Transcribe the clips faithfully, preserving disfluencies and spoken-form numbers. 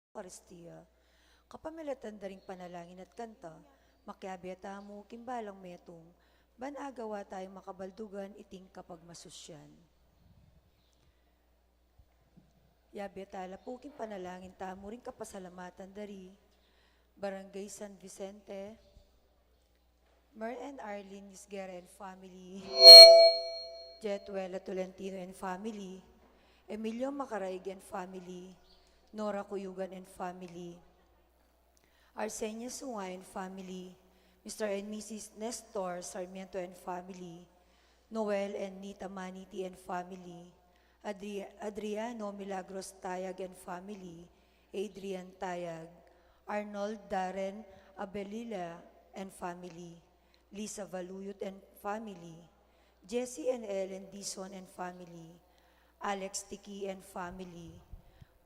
Eukaristia. Kapamilatan da ring panalangin at kanta, makiabe tamu king balang metung, ban agawa tayung makabaldugan iting kapagmasusyan. Yabe tala pu king panalangin tamu ring kapasalamatan da ri Barangay San Vicente, Mer and Arlene Isguera and family, Jetuela Tolentino and family, Emilio Macaraig and family, Nora Cuyugan and family, Arsenia Sunga and family, Mister and Missus Nestor Sarmiento and family, Noel and Nita Maniti and family, Adri-, Adriano Milagros Tayag and family, Adrian Tayag, Arnold Darren Abelila and family, Lisa Valuyot and family, Jesse and Ellen Dizon and family, Alex Tiki and family,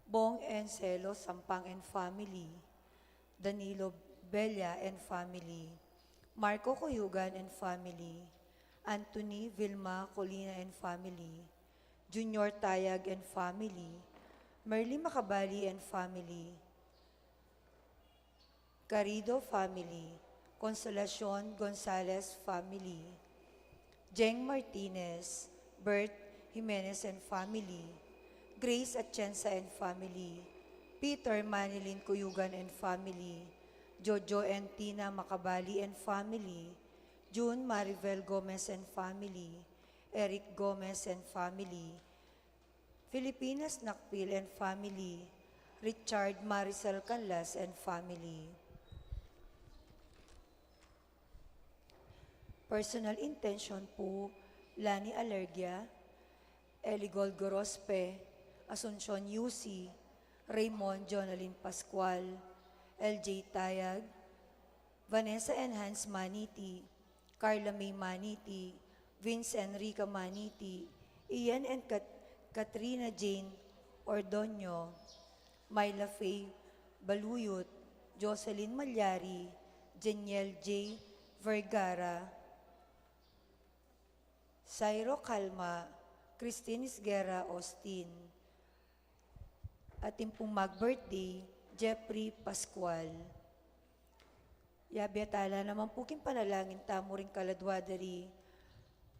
Bong and Celo Sampang and family, Danilo Bella and family, Marco Cuyugan and family, Anthony Vilma Colina and family, Junior Tayag and family, Merly Macabali and family, Garrido family, Consolacion Gonzalez family, Jeng Martinez, Bert Jimenez and family, Grace Atienza and family, Peter Manilin Cuyugan and family, Jojo and Tina Macabali and family, June Maribel Gomez and family, Eric Gomez and family, Filipinas Nakpil and family, Richard Maricel Canlas and family. Personal intention pu, Lani Alergia, Eligol Gorospe, Asuncion Yusi, Raymond Jonalyn Pascual, L J Tayag, Vanessa and Hans Maniti, Carla May Maniti, Vince Enrica Maniti, Ian and Kat-, Katrina Jane Ordoño, Myla Faye Baluyot, Jocelyn Malyari, Jeniel J Vergara, Sairo Calma, Christine Isguera Austin, atin pung mag-birthday, Jeffrey Pascual. Yabe tala naman pu king panalangin tamu ring kaladwa da ri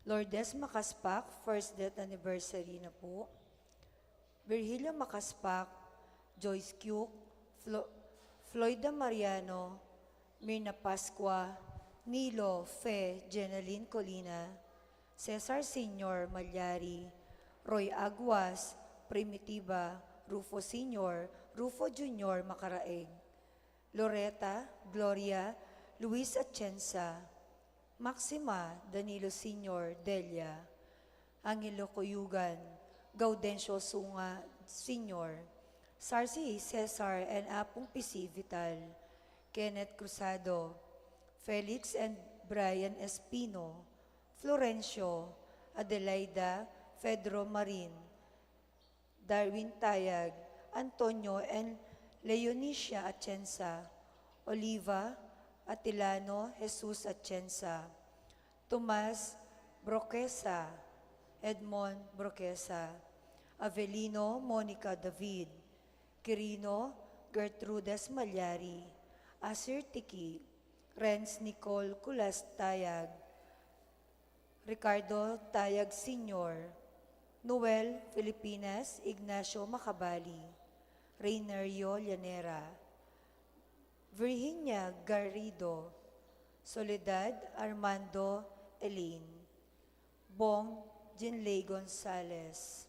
Lourdes Macaspac, first death anniversary na pu. Virgilio Macaspac, Joyce Cuc, Flo-, Floyda Mariano, Mirna Pascua, Nilo, Fe, Jenaline Colina, Cesar Senior Malyari, Roy Aguas, Primitiva, Rufo Senior, Rufo Junior Macaraeg, Loreta, Gloria, Luis Atienza, Maxima, Danilo Senior, Delia, Angelo Cuyugan, Gaudencio Sunga Senior, Sarsi Cesar and Apung Pisi Vital, Kenneth Cruzado, Felix and Brian Espino, Florencio, Adelaida, Pedro Marin, Darwin Tayag, Antonio and Leonicia Atienza, Oliva, Atilano Jesus Atienza, Tomas Broquesa, Edmond Broquesa, Avelino Monica David, Quirino Gertrudes Malyari, Asir Tiki, Renz Nicole Culas Tayag, Ricardo Tayag Senior, Noel Filipinas, Ignacio Macabali, Reynerio Llanera, Virginia Garrido, Soledad Armando Elaine, Bong Jinley Gonzalez,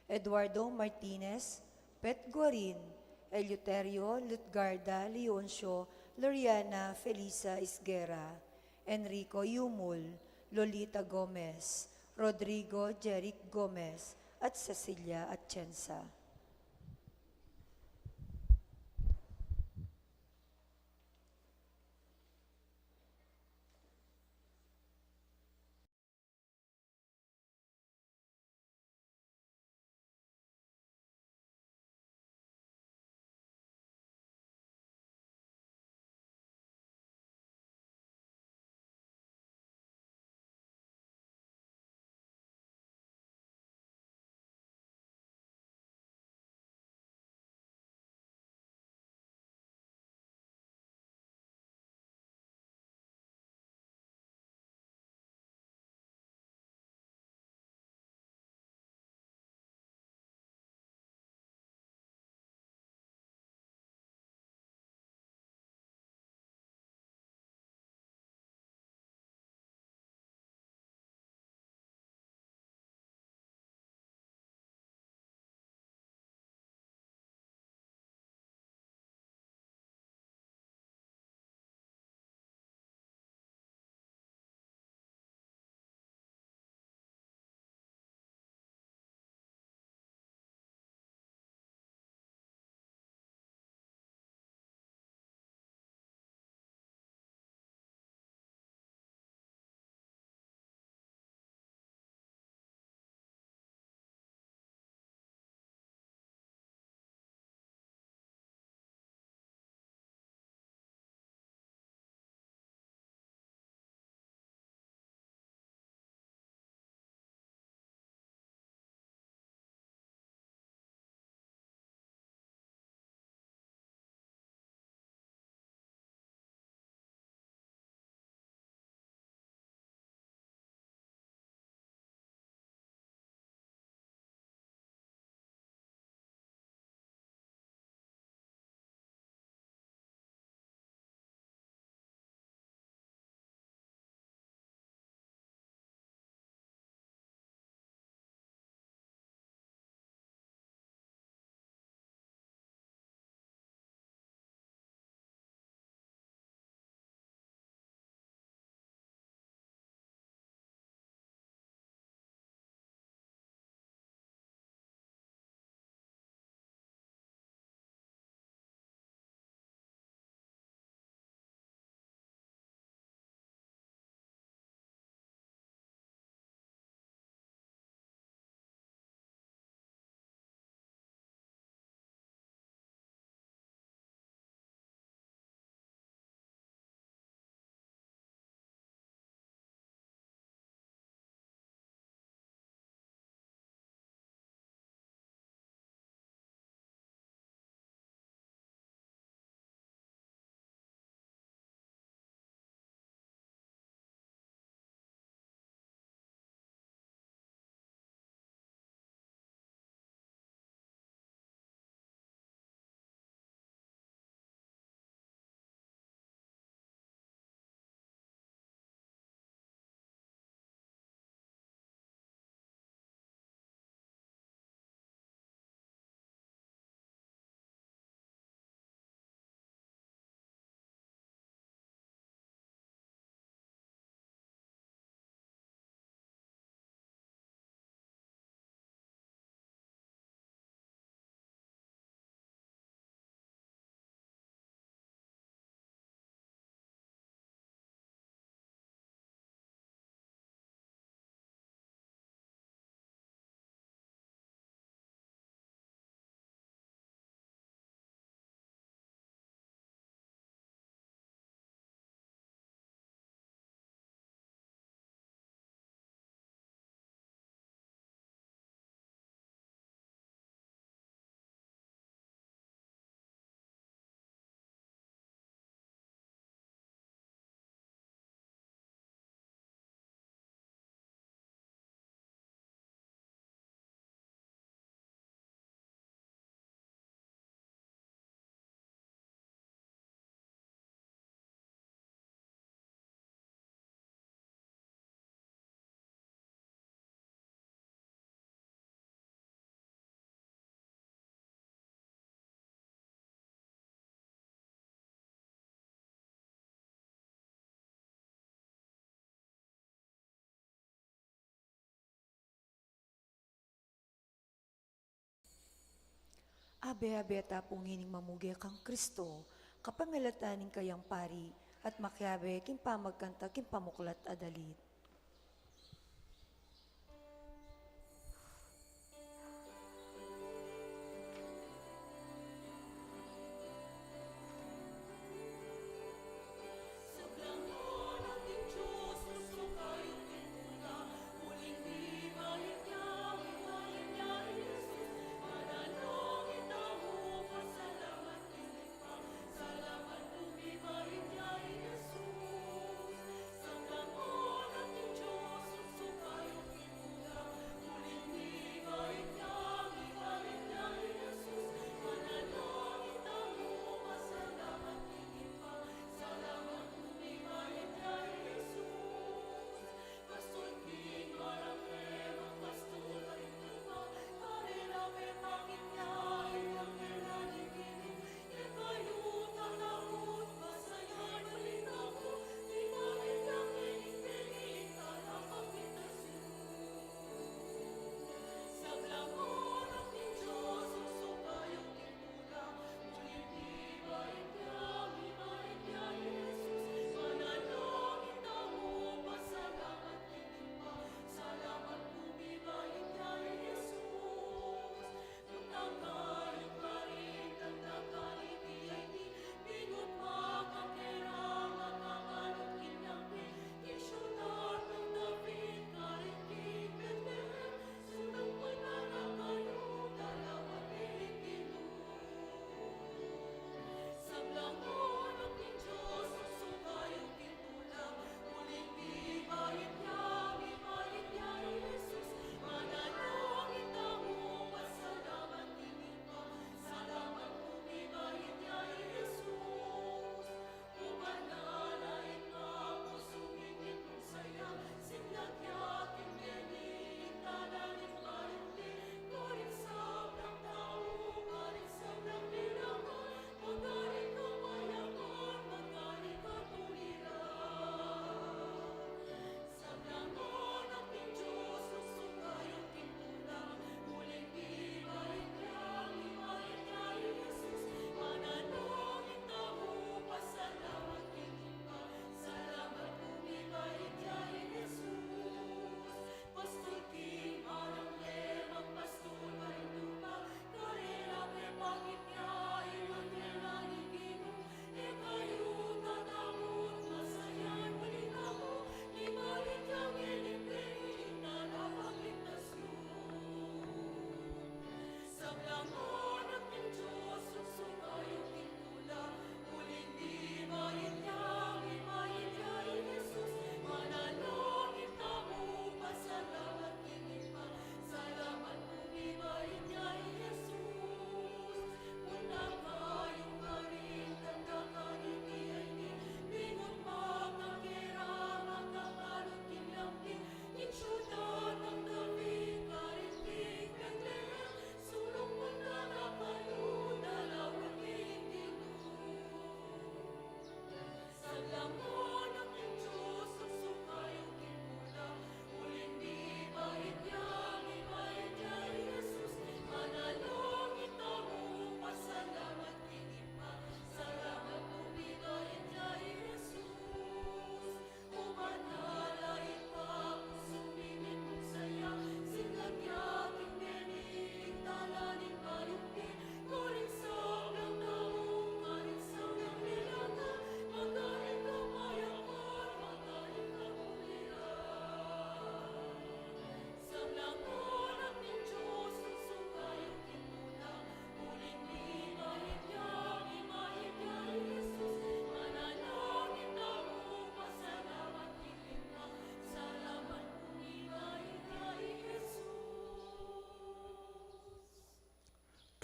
Eduardo Martinez, Pet Guarin, Eleuterio Lutgarda Leoncio, Loriana Felisa Isguera, Enrico Yumul, Lolita Gomez, Rodrigo Jeric Gomez, at Cecilia Atienza. Be-abe ta pu ngening mamuge kang Kristo, kapamilatan ning kayang pari, at makiabe king pamagkanta king pamuklat a dalit.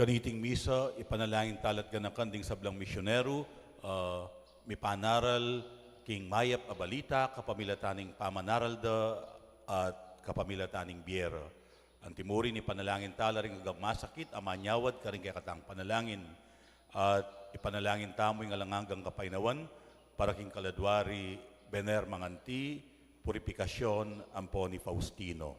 Kaniting misa, ipanalangin tala at ganakan ding sablang misyonero, ah, mipanaral king mayap a balita, kapamilatan ning pamanaral da at kapamilatan ning bie ra. Antimurin, ipanalangin tala ring agmasakit a manyawad karing kekatang panalangin. At ipanalangin tamu ing alang anggang kapaynawan para king kaladwa ri Bener Manganti, Purificacion, ampon i Faustino.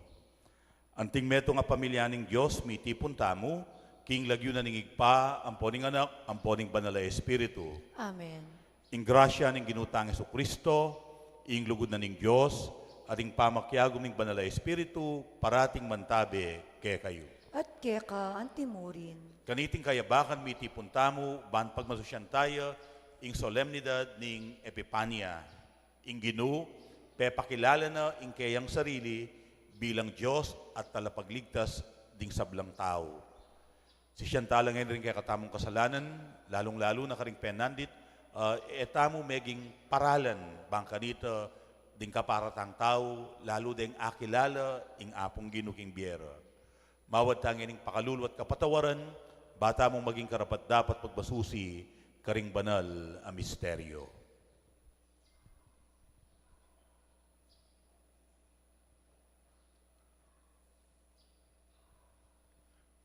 Anting metung a pamilya ning Dios, mitipun tamu King lagyu na ning Ibpa, ampo ning Anak, ampo ning Banal a Espiritu. Amen. Ing grasya ning Ginu tang Jesucristo, ing lugud na ning Dios, at ing pamakiagum ning Banal a Espiritu, parating mantabe kekayu. At keka antimurin. Kaniting kayabakan mitipun tamu, ban pagmasusyan taya ing solemnidad ning Epipania. Ing Ginu, pepakilala na ing keyang sarili bilang Dios at talapagligtas ding sablang tau. Sisian tala ngeni ring kekatamung kasalanan, lalung-lalu na karing penandit, ah, e tamu meging paralan bang kanita ding kapara tang tau, lalu deng akilala ing Apung Ginu king bie ra. Mawad ta ngening pakalulu at kapatawaran, ba tamung maging karapat-dapat pagmasusi karing banal a misteryo.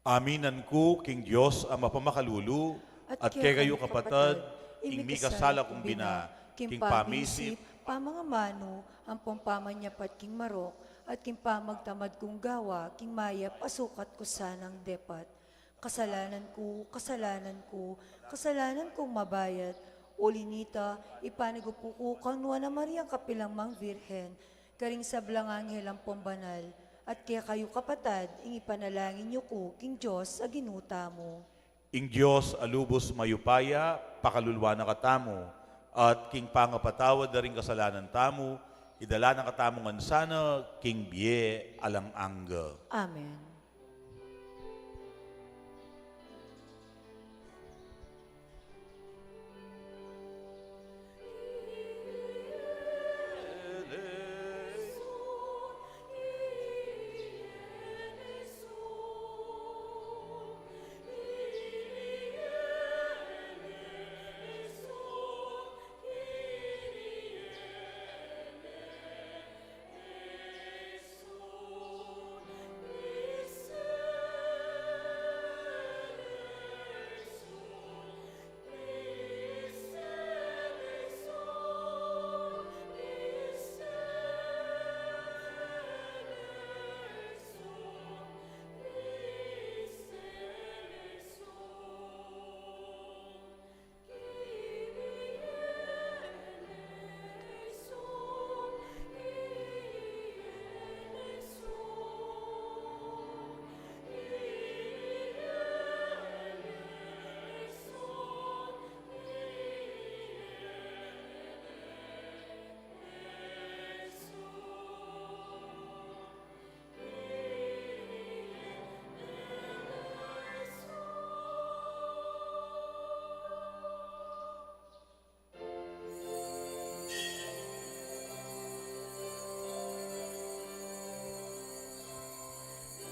Aminan ku king Dios a mapamakalulu, at kekayu kapatad, ing mikasala kung bina, king pamisip, pamangamanu, ampong pamanyapat king marok, at king pamagtamad kung gawa, king mayap a sukat ku sanang depat. Kasalanan ku, kasalanan ku, kasalanan kung mabayat. Uli nita, ipanigupu ku kang Nuan a Mariang kapilan mang Virgen, karing sablang anghel ampong banal, at kekayu kapatad, ing ipanalangin yu ku king Dios a Ginu tamu. Ing Dios a lubus mayupaya, pakaluluan na katamu, at king pangapatawad da ring kasalanan tamu, idala na katamu ngan sana king bie alang angga. Amen.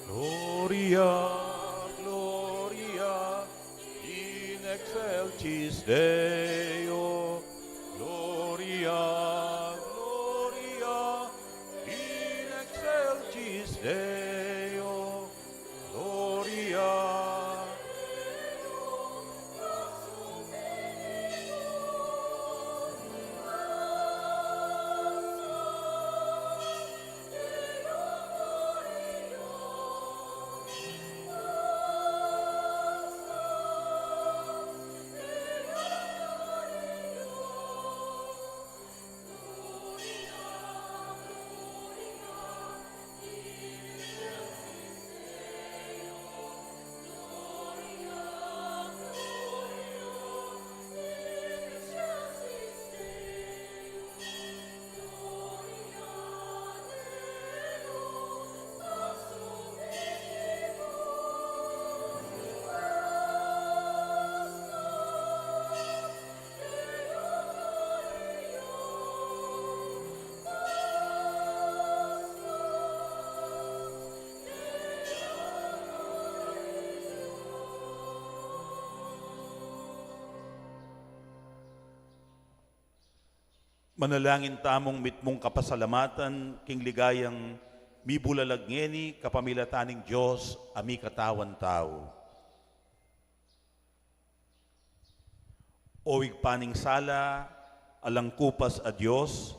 Gloria, Gloria in excelsis Deo. Gloria, Gloria in excelsis Deo. Gloria. Manalangin tamung mitmung kapasalamatan king ligayang mibulalag ngeni kapamilatan ning Dios a mikatawan tau. O Ibpa ning sala, alang kupas a Dios,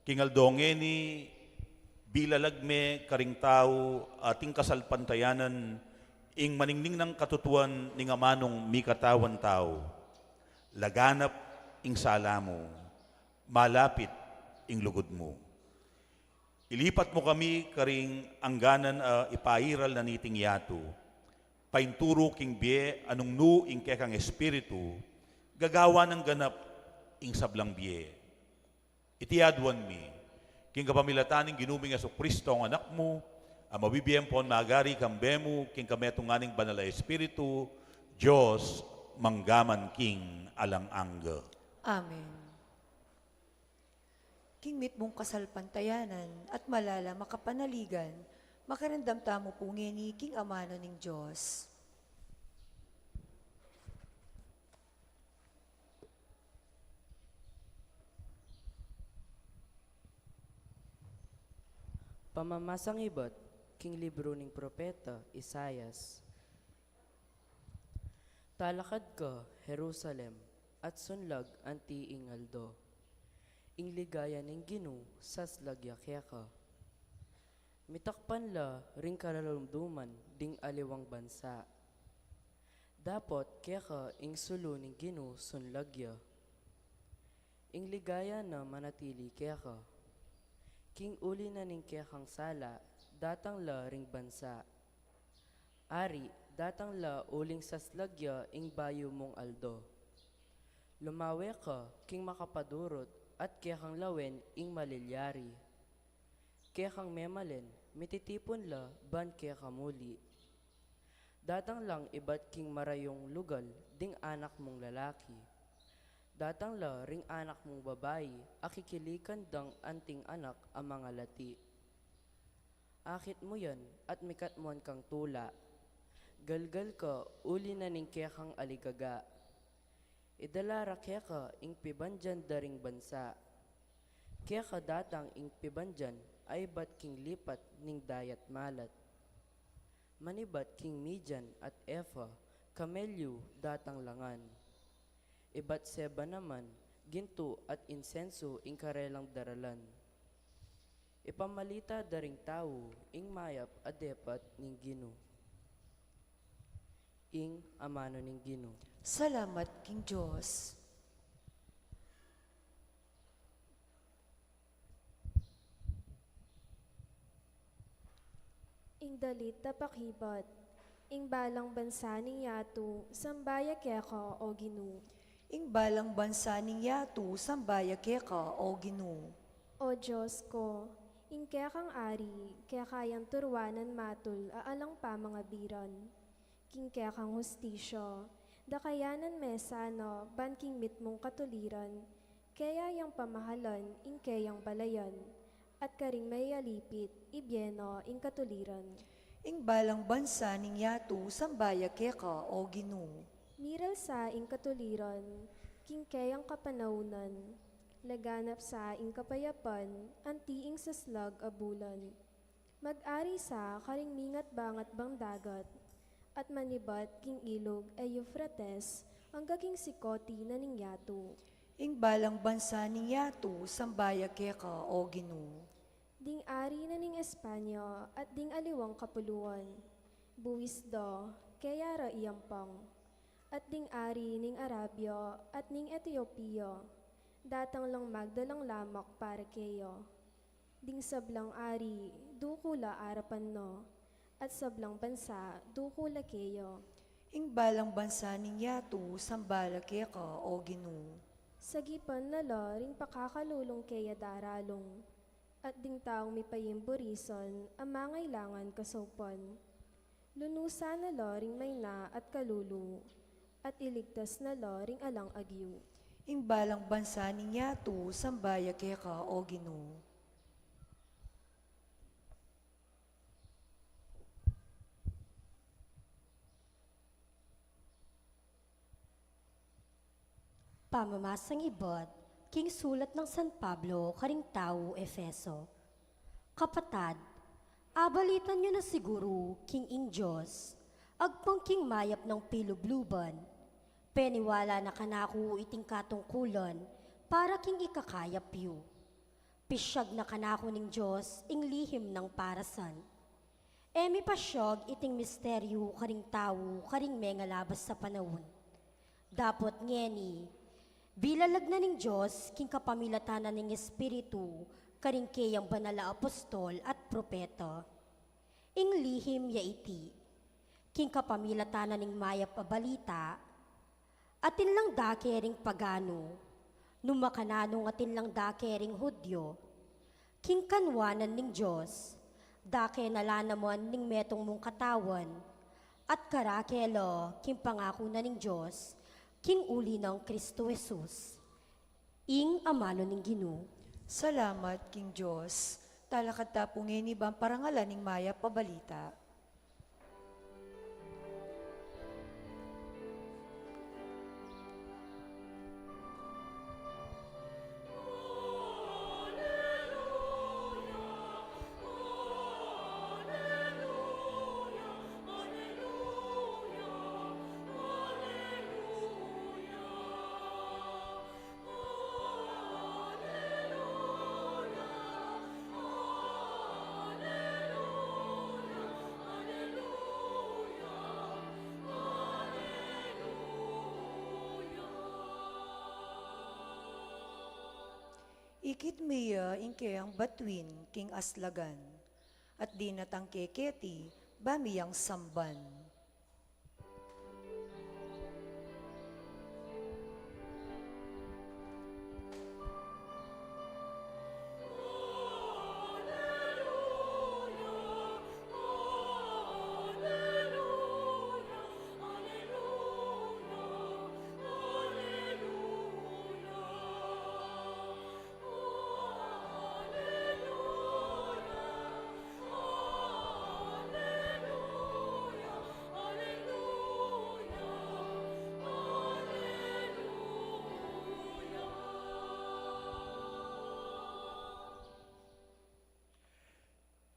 king aldo ngeni, bilalag me karing tau ating kasalpantayanan Ing maningning nang katutuan ning amanung mikatawan tau, laganap ing sala mu, malapit ing lugud mu. Ilipat mu kami karing angganan a ipairal na niting yatu, painturu king bie a nung nu ing kekang espiritu, gagawa nang ganap ing sablang bie. Iti aduan mi, king kapamilatan ning Ginu ming Jesucristo, ang Anak mu, a mabibie ampon magari kambe mu, king kametungan ning Banal a Espiritu, Dios, mangga man king alang angga. Amen. King mitmung kasalpantayanan at malalam a kapanaligan, makiramdam tamu pu ngeni king amanu ning Dios. Pamamasang ibat king libru ning propeta Isaias. Talakad ka, Jerusalem, at sunlag anti ing aldo. Ing ligaya ning Ginu saslag ya keka. Mitakpan la ring karalumduman ding aliwang bansa. Dapot keka ing sulu ning Ginu sunlag ya. Ing ligaya na manatili keka. King uli na ning kekang sala, datang la ring bansa. Ari, datang la uling saslag ya ing bayu mung aldo. Lumawe ka king makapadurut at kekang lawen ing malilyari. Kekang memalen, mititipun la ban keka muli. Datang lang ibat king marayung lugal ding anak mung lalaki. Datang la ring anak mung babai a kikilikan dang anting anak a mangalati. Akit mu yan at mikatmuan kang tula. Galgal ka uli na ning kekang aligaga. Idala ra keka ing pibandian da ring bansa. Keka datang ing pibandian a ibat king lipat ning dayat malat. Manibat king Midian at Efa, kamelyu datang la ngan. Ibat Seba naman, gintu at insensu ing karelang daralan. Ipamalita da ring tau ing mayap a depat ning Ginu. Ing amanu ning Ginu. Salamat king Dios. Ing dalit a pakibat. Ing balang bansa ning yatu, samba ya keka, o Ginu. Ing balang bansa ning yatu, samba ya keka, o Ginu. O Dios ko, ing kekang ari, keka yang turuanan matul a alang pamangabiran. King kekang hustisya, dakayanan me sana ban king mitmung katuliran, keya yang pamahalan ing keyang balayan, at karing mayalipit, ibie na ing katuliran. Ing balang bansa ning yatu, samba ya keka, o Ginu. Miralsa ing katuliran king keyang kapanaunan, laganap sa ing kapayapan anti ing saslag a bulan. Mag-ari sa karing mingat-bangat bang dagat, at manibat king ilug a Eufrates, angga king sikoti na ning yatu. Ing balang bansa ning yatu, samba ya keka, o Ginu. Ding ari na ning Espanya at ding aliwang kapuluan, buis da, keya ra iyampang. At ding ari ning Arabia at ning Etiopia, datang lang magdalang lamak para keya. Ding sablang ari, duku la arapan na, at sablang bansa, duku la keya. Ing balang bansa ning yatu, samba la keka, o Ginu. Sagipan na la ring pakakalulung keya daralung, at ding taung mipayimburisal a mangailangan kasaupan. Lunusan na la ring mayna at kalulu, at iligtas na la ring alang agyu. Ing balang bansa ning yatu, samba ya keka, o Ginu. Pamamasang ibat king sulat nang San Pablo karing tau Efeso. Kapatad, abalitan yu na siguru king ing Dios, agpang king mayap nang pilubluban, peniwala na kanaku iting katungkulan para king ikakayap yu. Pisyag na kanaku ning Dios ing lihim nang parasan. E mipasyag iting misteryu karing tau karing mengalabas a panaun. Dapot ngeni, bilalag na ning Dios king kapamilatan na ning Espiritu karing keyang banal a apostol at propeta. Ing lihim ya iti, king kapamilatan na ning Mayap a Balita, atin lang dake ring pagano, nu makananu ngan atin lang dake ring Judio, king kanuanan ning Dios, dake na la naman ning metung mung katawan, at karake la king pangaku na ning Dios, king uli nang Kristo Jesus. Ing amanu ning Ginu. Salamat king Dios. Talakad ta pu ngeni ban parangalan ing Mayap a Balita. Ikit mi ya ing keyang batuin king aslagan, at dinatang ke keti ba mi yang samban.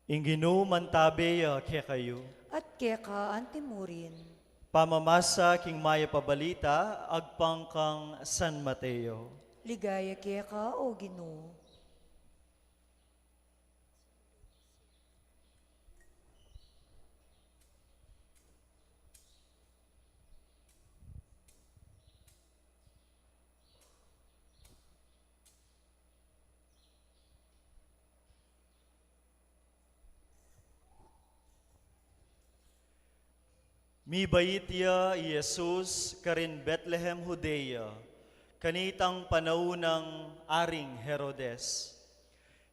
Ing Ginu mantabe ya kekayu. At keka antimurin. Pamamasa king Mayap a Balita agpang kang San Mateo. Ligaya keka, O Ginu. Mibait ya i Jesus karin Betlehem, Judea, kanitang panaun nang Aring Herodes.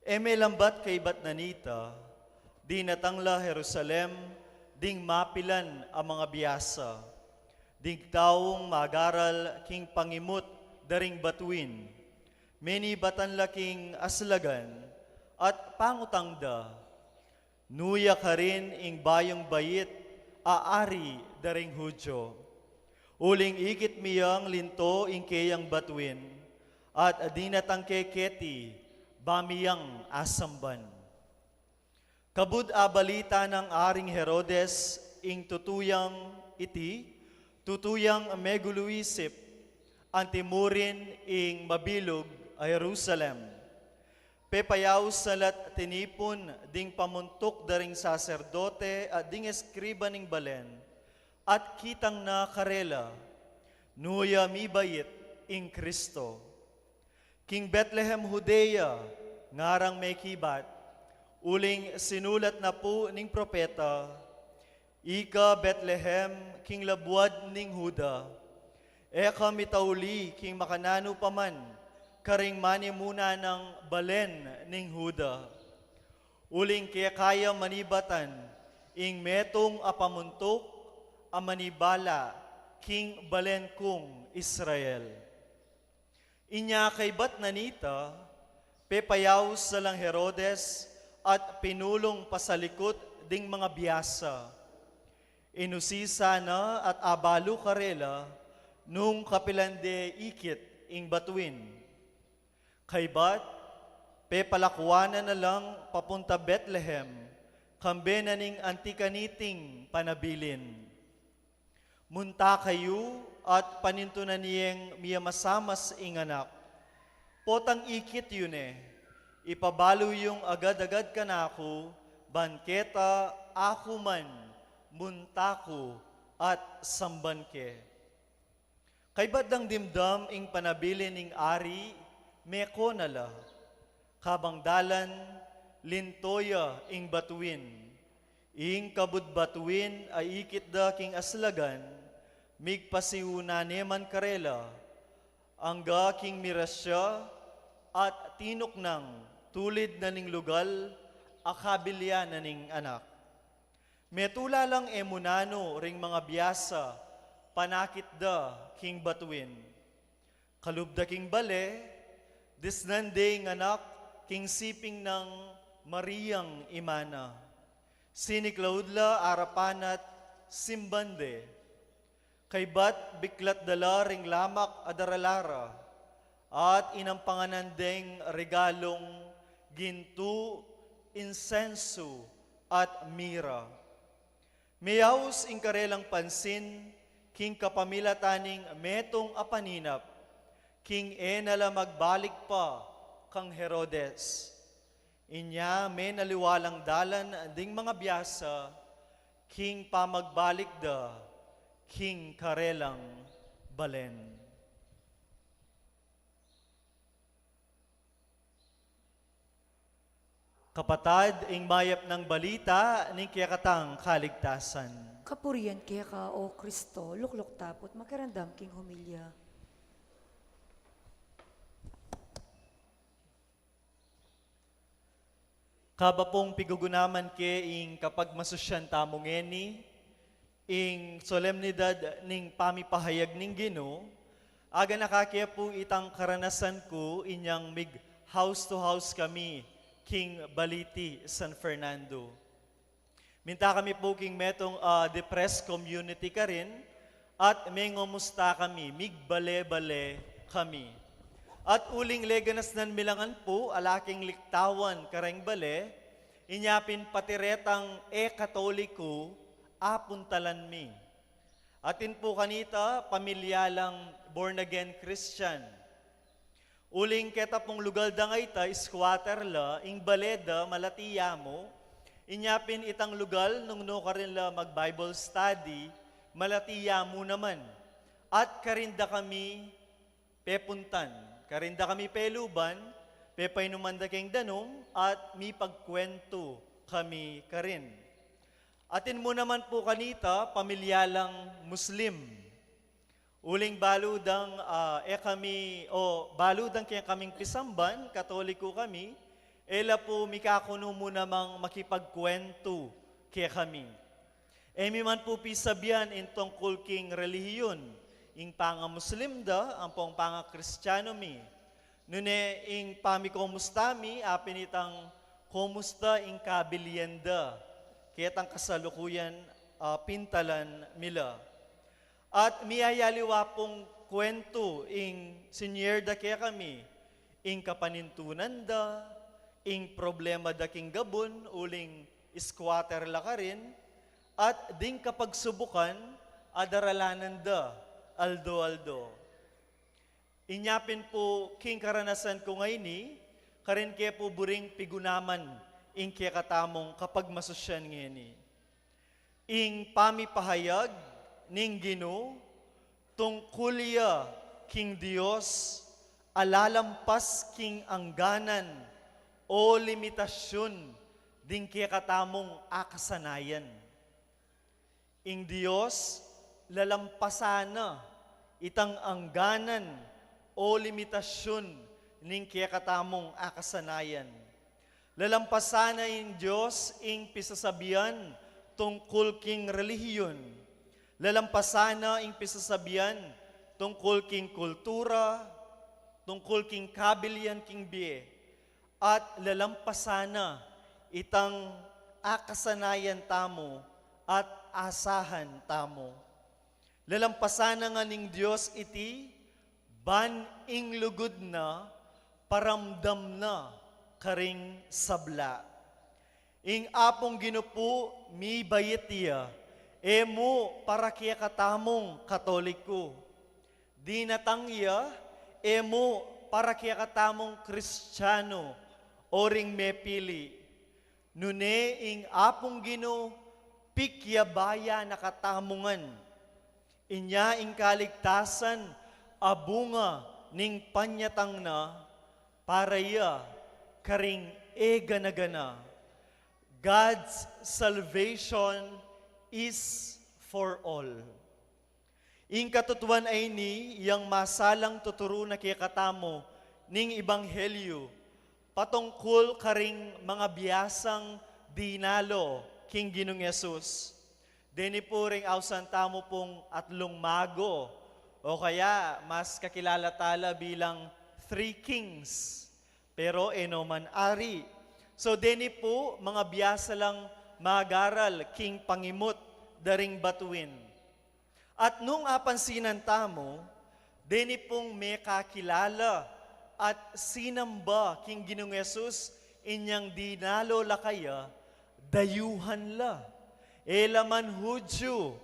E melambat kaybat na nita, dinatang la Jerusalem ding mapilan a mga biasa, ding taung magaral king pangimut da ring batuin. Menibatan la king aslagan at pangutang da, "Nu ya karin ing bayung bait a ari da ring Judio?" Uling ikit mi yang linto ing keyang batuin, at dinatang ke keti ba mi yang asamban. Kabud abalita nang Aring Herodes ing tutu yang iti, tutu yang megulu isip, antimurin ing mabilug a Jerusalem. Pepayaus na la't tinipun ding pamuntuk da ring saserdote at ding eskriba ning balen, at kitang na karela, nu ya mibait ing Kristo. King Betlehem, Judea, ngarang mekibat, uling sinulat na pu ning propeta, "Ika Betlehem, king labuad ning Juda, e ka mitauli king makananu pa man karing manimuna nang balen ning Juda. Uling keka ya manibatan ing metung a pamuntuk a manibala king balen kung Israel." Inya kaybat na nita, pepayaus na lang Herodes at pinulung pasalikut ding mga biasa. Inusisa na at abalu karela nung kapilan de ikit ing batuin. Kaybat, pepalakuan na na lang papunta Betlehem, kambe na ning anti kaniting panabilin. Munta kayu at panintunan yeng miyamasamas ing anak. Potang ikit yu ne, ipabalu yung agad-agad kanaku, ban keta aku man munta ku at samban ke. Kaybat dang dimdam ing panabilin ning ari, mekona la. Kabang dalan, linto ya ing batuin. Ing kabud batuin a ikit da king aslagan, migpasiuna ne man karela, angga king miras ya at tinuknang tulid na ning lugal a kabilya na ning anak. Metula lang e mu nanu ring mangabiasa panakit da king batuin. Kalub da king bale, disnan de ing anak king siping nang Mariang ima na. Siniklaud la arapan at simban de. Kaybat biklat da la ring lamak a darala ra, at inampanganan deng regalung gintu, insensu, at mira. Meyaus ing karelang pansin king kapamilatan ning metung a paninap, king e na la magbalik pa kang Herodes. Inya menaliwa lang dalan ding mangabiasa king pamagbalik da king karelang balen. Kapatad, ing mayap nang balita ning kekatang kaligtasan. Kapurian keka, O Kristo. Lukluk ta pu't makiramdam king homilya. Kaba pung pigugunaman ke ing kapagmasusyan tamu ngeni, ing solemnidad ning pamipahayag ning Ginu, aganaka ke pu itang karanasan ku inyang mig house to house kami king Balite, San Fernando. Minta kami pu king metung, ah, depressed community karin, at mengomusta kami, migbale-bale kami. At uling leganasnan mi la ngan pu, ala king liktawan kareng bale, inya pin pati retang e Katoliko, apuntalan mi. Atin pu kanita, pamilya lang born again Christian. Uling keta pung lugal da ngeni, squatter la, ing bale da, malati ya mu, inya pin itang lugal, nung nukarin la mag-Bible study, malati ya mu naman. At karin da kami pepuntan, karin da kami peluban, pepainuman da keng danum, at mipagkwentu kami karin. Atin mu naman pu kanita, pamilya lang Muslim. Uling balu dang, ah, e kami, o balu dang kekaming pisamban, Katoliko kami, e la pu mikakunu mu namang makipagkwentu kekami. E mi man pu pisabian ing tungkul king relihiyun, ing pangamuslim da, ampong pangakristiyanu mi. Nune ing pamikomusta mi, apin itang komusta ing kabilian da, ketang kasalukuyan, ah, pintalan mi la. At miyayaliwa pung kwentu ing sinyer da kekami, ing kapanintunan da, ing problema da king gabun, uling squatter la karin, at ding kapagsubukan a daralanan da aldo-aldo. Inya pin pu king karanasan ku ngeni, karin ke pu buring pigunaman ing kekatamung kapagmasusyan ngeni. Ing pamipahayag ning Ginu tungkul ya king Dios a lalampas king angganan o limitasyun ding kekatamung akasanayan. Ing Dios lalampasan na itang angganan o limitasyun ning kekatamung akasanayan. Lalampasan na ing Dios ing pisasabian tungkul king relihiyun. Lalampasan na ing pisasabian tungkul king kultura, tungkul king kabilian king bie. At lalampasan na itang akasanayan tamu at asahan tamu. Lalampasan na ngan ning Dios iti, ban ing lugud na paramdam na karing sabla. Ing Apung Ginu pu mibait ya, e mu para kekatamung Katoliko. Dinatang ya, e mu para kekatamung Kristiyanu o ring mepili. Nune ing Apung Ginu Pikyabaya na katamu ngan. Inya ing kaligtasan a bunga ning panyatang na, para ya karing e gana-gana. God's salvation is for all. Ing katutuan a ini, yang masalang tuturu na kekatamu ning ebanghelyu patungkul karing mga biasang dinalo king Ginung Jesus. Deni pu ring ausan tamu pung atlung mago, o kaya mas kakilala tala bilang Three Kings. Pero e no man ari. So, deni pu, mga biasa lang magaral king pangimut da ring batuin. At nung apansinan tamu, deni pung mekakilala at sinamba king Ginung Jesus inyang dinalo la kaya, dayuhan la. E la man Hudyu,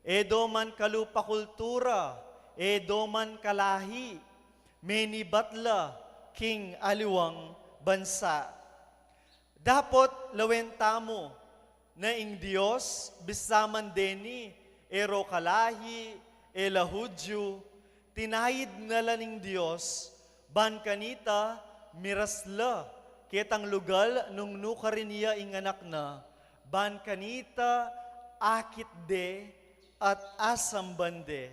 e do man kalupa kultura, e do man kalahi, menibat la king aliwang bansa. Dapot lawen tamu na ing Dios, bisa man deni e ro kalahi, e la Hudyu, tinayid na la ning Dios, ban kanita miras la ketang lugal nung nukarin ya ing anak na, ban kanita akit de at asamban de.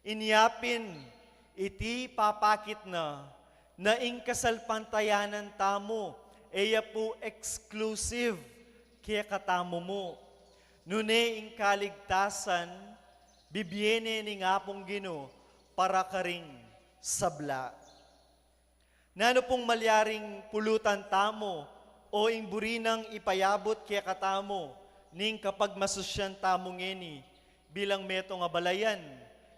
Inya pin, iti papakit na, na ing kasalpantayanan tamu, e ya pu exclusive kekatamu mu. Nune ing kaligtasan, bibie ne ning Apung Ginu para karing sabla. Nanu pung malyaring pulutan tamu o ing buri nang ipayabut kekatamu ning kapagmasusyan tamu ngeni bilang metung a balayan,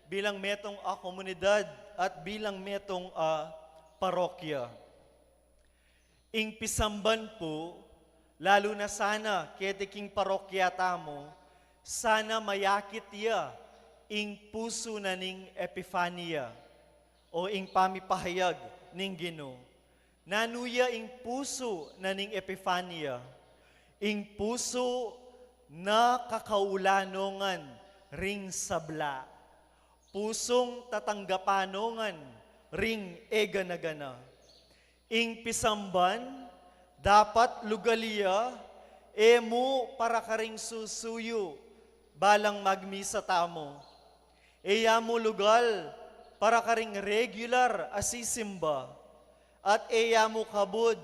bilang metung a komunidad, at bilang metung a parokya? Ing pisamban pu, lalu na sana keti king parokya tamu, sana mayakit ya ing pusu na ning Epifania o ing pamipahayag ning Ginu. Nanu ya ing pusu na ning Epifania? Ing pusu na kakaulan no ngan ring sabla. Pusung tatanggapan no ngan ring e gana-gana. Ing pisamban, dapat lugal ya, e mu para karing susuyu, balang magmisa tamu. E ya mu lugal para karing regular a sisimba, at e ya mu kabud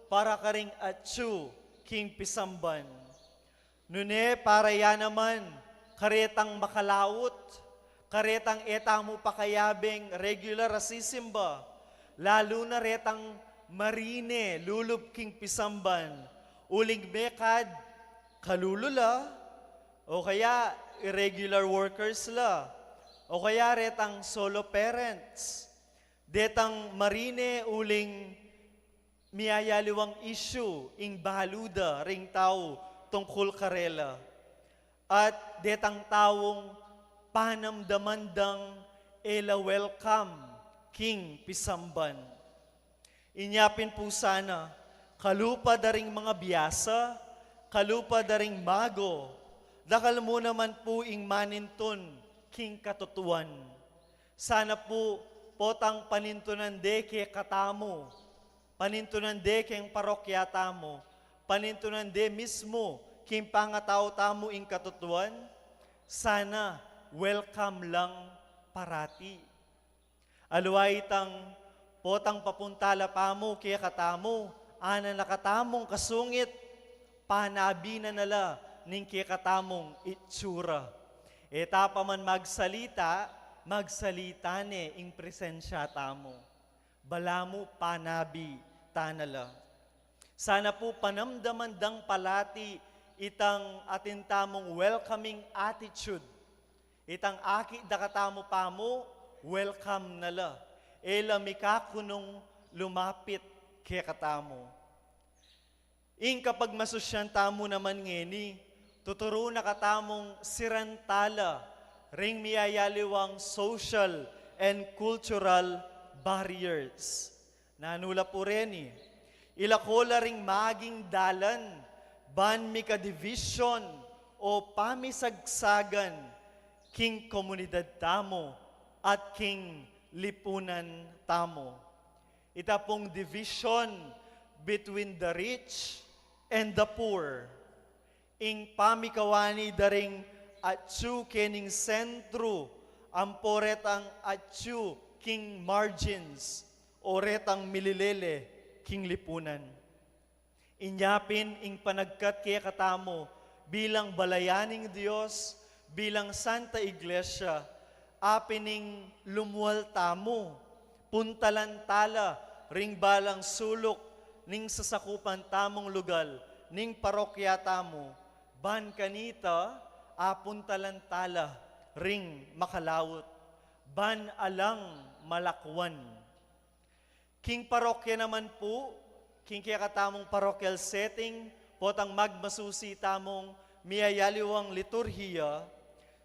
para karing atsu king pisamban. Nune para ya naman karetang makalaut, karetang e tamu pakayabeng regular a sisimba, lalu na retang marine lulub king pisamban, uling mekad kalulu la, o kaya irregular workers la, o kaya retang solo parents, detang marine uling miyayaliwang issue ing balu da ring tau tungkul karela, at detang taung panamdaman dang e la welcome king pisamban. Inya pin pu sana, kalupa da ring mga biasa, kalupa da ring mago, dakal mu naman pu ing manintun king katutuan. Sana pu potang panintunan de kekatamu, panintunan de keng parokya tamu, panintunan de mismu king pangatau tamu ing katutuan, sana welcome lang parati. Aliwa itang potang papunta la pamu kekatamu, anan na katamung kasungit, panabi na na la ning kekatamung itsura. E ta pa man magsalita, magsalita ne ing presensya tamu. Balamu panabi ta na la. Sana pu panamdaman dang parati itang atin tamung welcoming attitude. Itang akit da katamu pamu, welcome na la. E la mikakunung lumapit kekatamu. Ing kapagmasusyan tamu naman ngeni, tuturu na katamung siran tala ring miyayaliwang social and cultural barriers. Nanu la pu reni? Ilako la ring maging dalan ban mika-division o pamisagsagan king komunidad tamu at king lipunan tamu. Ita pung division between the rich and the poor. Ing pamikawani da ring atyu kening sentru, ampo retang atyu king margins, o retang mililele king lipunan. Inya pin ing panagkat kekatamu bilang balayan ning Dios, bilang Santa Iglesia, apin ing lumual tamu, puntalan tala ring balang suluk ning sasakupan tamung lugal ning parokya tamu, ban kanita apuntalan tala ring makalaut, ban alang malakwan. King parokya naman pu, king kekatamung parochial setting, potang magmasusi tamung miyayaliwang liturhiya,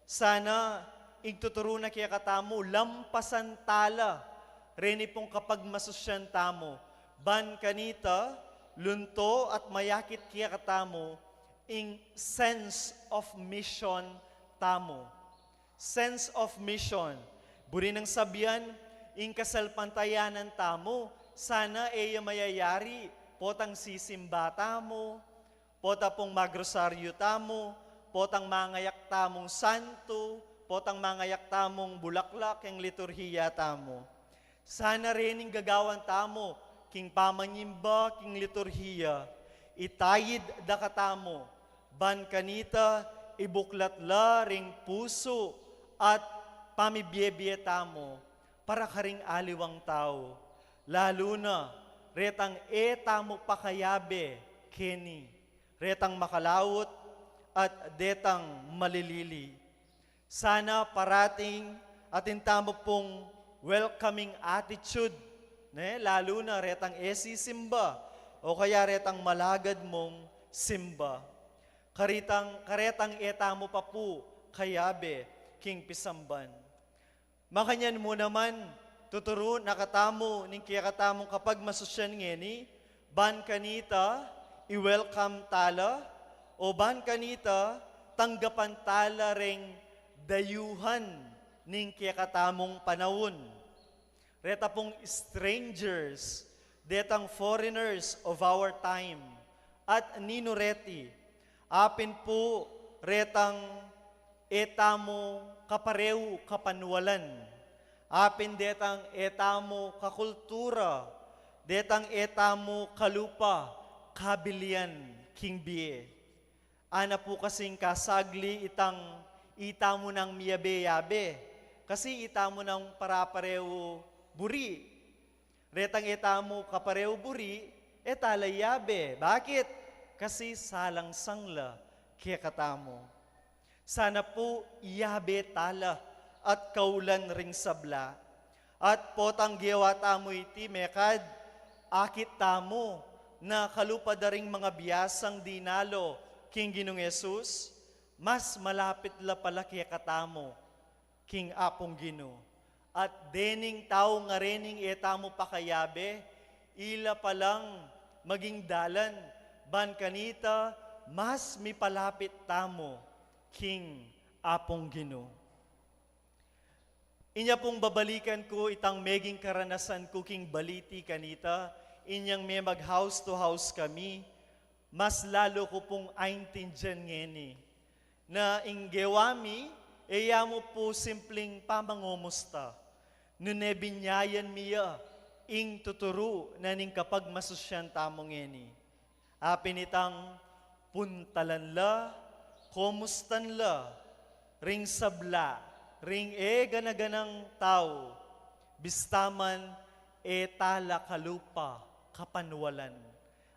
sana ing tuturu na kekatamu, lampasan tala reni pung kapagmasusyan tamu, ban kanita lunto at mayakit kekatamu ing sense of mission tamu. Sense of mission. Buri nang sabian, ing kasalpantayanan tamu, sana e ya mayayari potang sisimba tamu, pota pung magrosaryu tamu, potang mangayak tamung santu, potang mangayak tamung bulaklak king liturhiya tamu. Sana rening gagawan tamu king pamanyimba king liturhiya, itayid da katamu, ban kanita ibuklat la ring pusu at pamibiebie tamu para karing aliwang tau, lalu na retang e tamu pakayabe keni, retang makalaut at detang malilili. Sana parating atin tamu pung welcoming attitude, ne? Lalu na retang e sisimba, o kaya retang malagad mung simba. Karetang, karetang e tamu pa pu kayabe king pisamban. Makanyan mu naman, tuturu na katamu ning kekatamung kapagmasusyan ngeni, ban kanita i-welcome tala, o ban kanita tanggapan tala reng dayuhan ning kekatamung panaun. Reta pung strangers, detang foreigners of our time, at ninu reti, apin pu retang e tamu kapareu kapanwalan, apin detang e tamu kakultura, detang e tamu kalupa, kabilian king bie. Ana pu kasing kasagli itang itamu nang miyabe-yabe, kasi itamu nang para-pareu buri. Retang e tamu kapareu buri, e tala yabe. Bakit? Kasi salangsang la kekatamu. Sana pu yabe tala at kaulan ring sabla. At potang gewa tamu iti, mekad akit tamu na kalupa da ring mangabiasang dinalo king Ginung Jesus, mas malapit la pala kekatamu king Apung Ginu. At dening tau ngarening e tamu pakayabe, ila palang maging dalan ban kanita mas mipalapit tamu king Apung Ginu. Inya pung babalikan ku itang meging karanasan ku king baliti kanita, inyang me mag house to house kami, mas lalu ku pung aintindian ngeni na ing gewa mi, e ya mu pu simpling pamangumusta, nune binyayan mi ya ing tuturu na ning kapagmasusyan tamu ngeni. Apin itang puntalan la, kumustan la ring sabla, ring e gana-ganang tau, bista man e tala kalupa kapanwalan,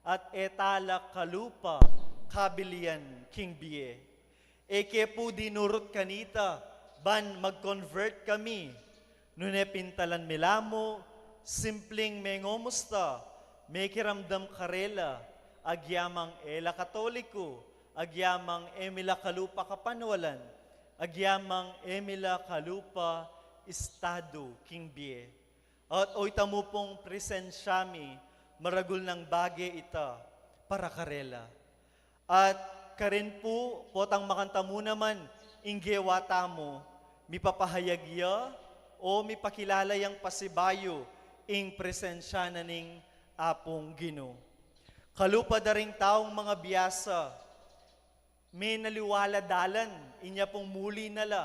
at e tala kalupa kabilian king bie. E ke pu dinurut kanita ban mag-convert kami, nune pintalan mi la mu, simpling mengumusta, mekiramdam karela, agyamang e la Katoliku, agyamang e mi la kalupa kapanwalan, agyamang e mi la kalupa estadu king bie. At o ita mu pung presensya mi, maragul nang bage ita para karela. At Karin pu, potang makantamu naman ing gewa tamu, mipapahayag ya o mipakilala yang pasibayu ing presensya na ning Apung Ginu. Kalupa da ring taung mangabiasa, menaliwa la dalan, inya pung muli na la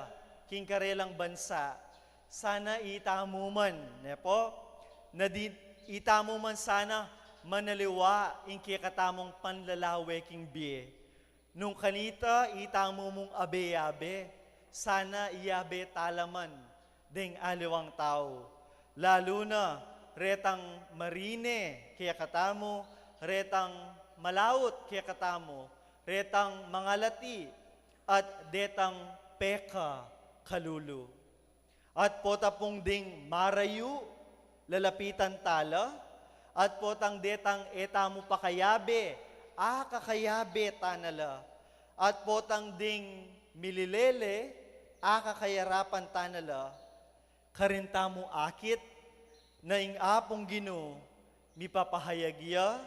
king karelang bansa. Sana itamu man, ne po? Na di, itamu man sana manaliwa ing kekatamung panlalawe king bie. Nung kanita itamu mung abe-abe, sana iyabe tala man deng aliwang tau, lalu na retang marine kekatamu, retang malaut kekatamu, retang mangalati, at detang pekakalulu. At pota pung ding marayu, lalapitan tala, at potang detang e tamu pakayabe, akakayabe tana la, at potang ding mililele, akakayarapan tana la, karin tamu akit na ing Apung Ginu mipapahayag ya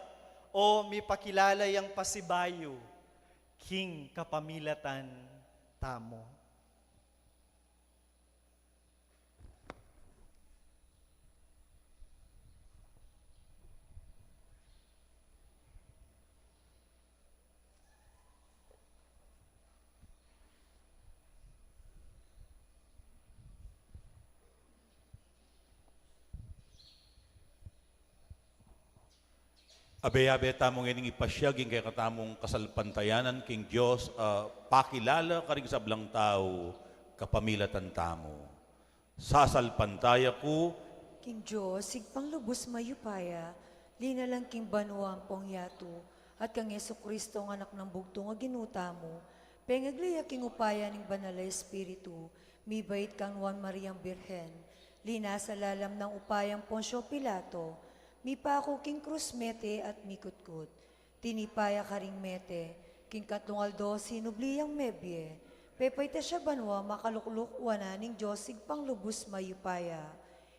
o mipakilala yang pasibayu king kapamilatan tamu. Abe-abe tamu ngening ipasiag ing kekatamung kasalpantayanan king Dios, a pakilala karing sablang tau kapamilatan tamu. Sasalpantaya ku king Dios, Ibpang lubus mayupaya, linalang king banua ampong yatu, at kang Jesucristo, a Anak nang bugtung a Ginu tamu, pengagli ya king upaya ning Banal a Espiritu, mibait kang Nuan Mariang Birhen, linasa lalam nang upayang Poncio Pilato, mipaku king krus, mete at mikutkut. Tinipa ya karing mete, king katlung aldo sinubli yang mebie, pepaitas ya banua, makalukluk wanan ning Dios Ibpang lubus mayupaya.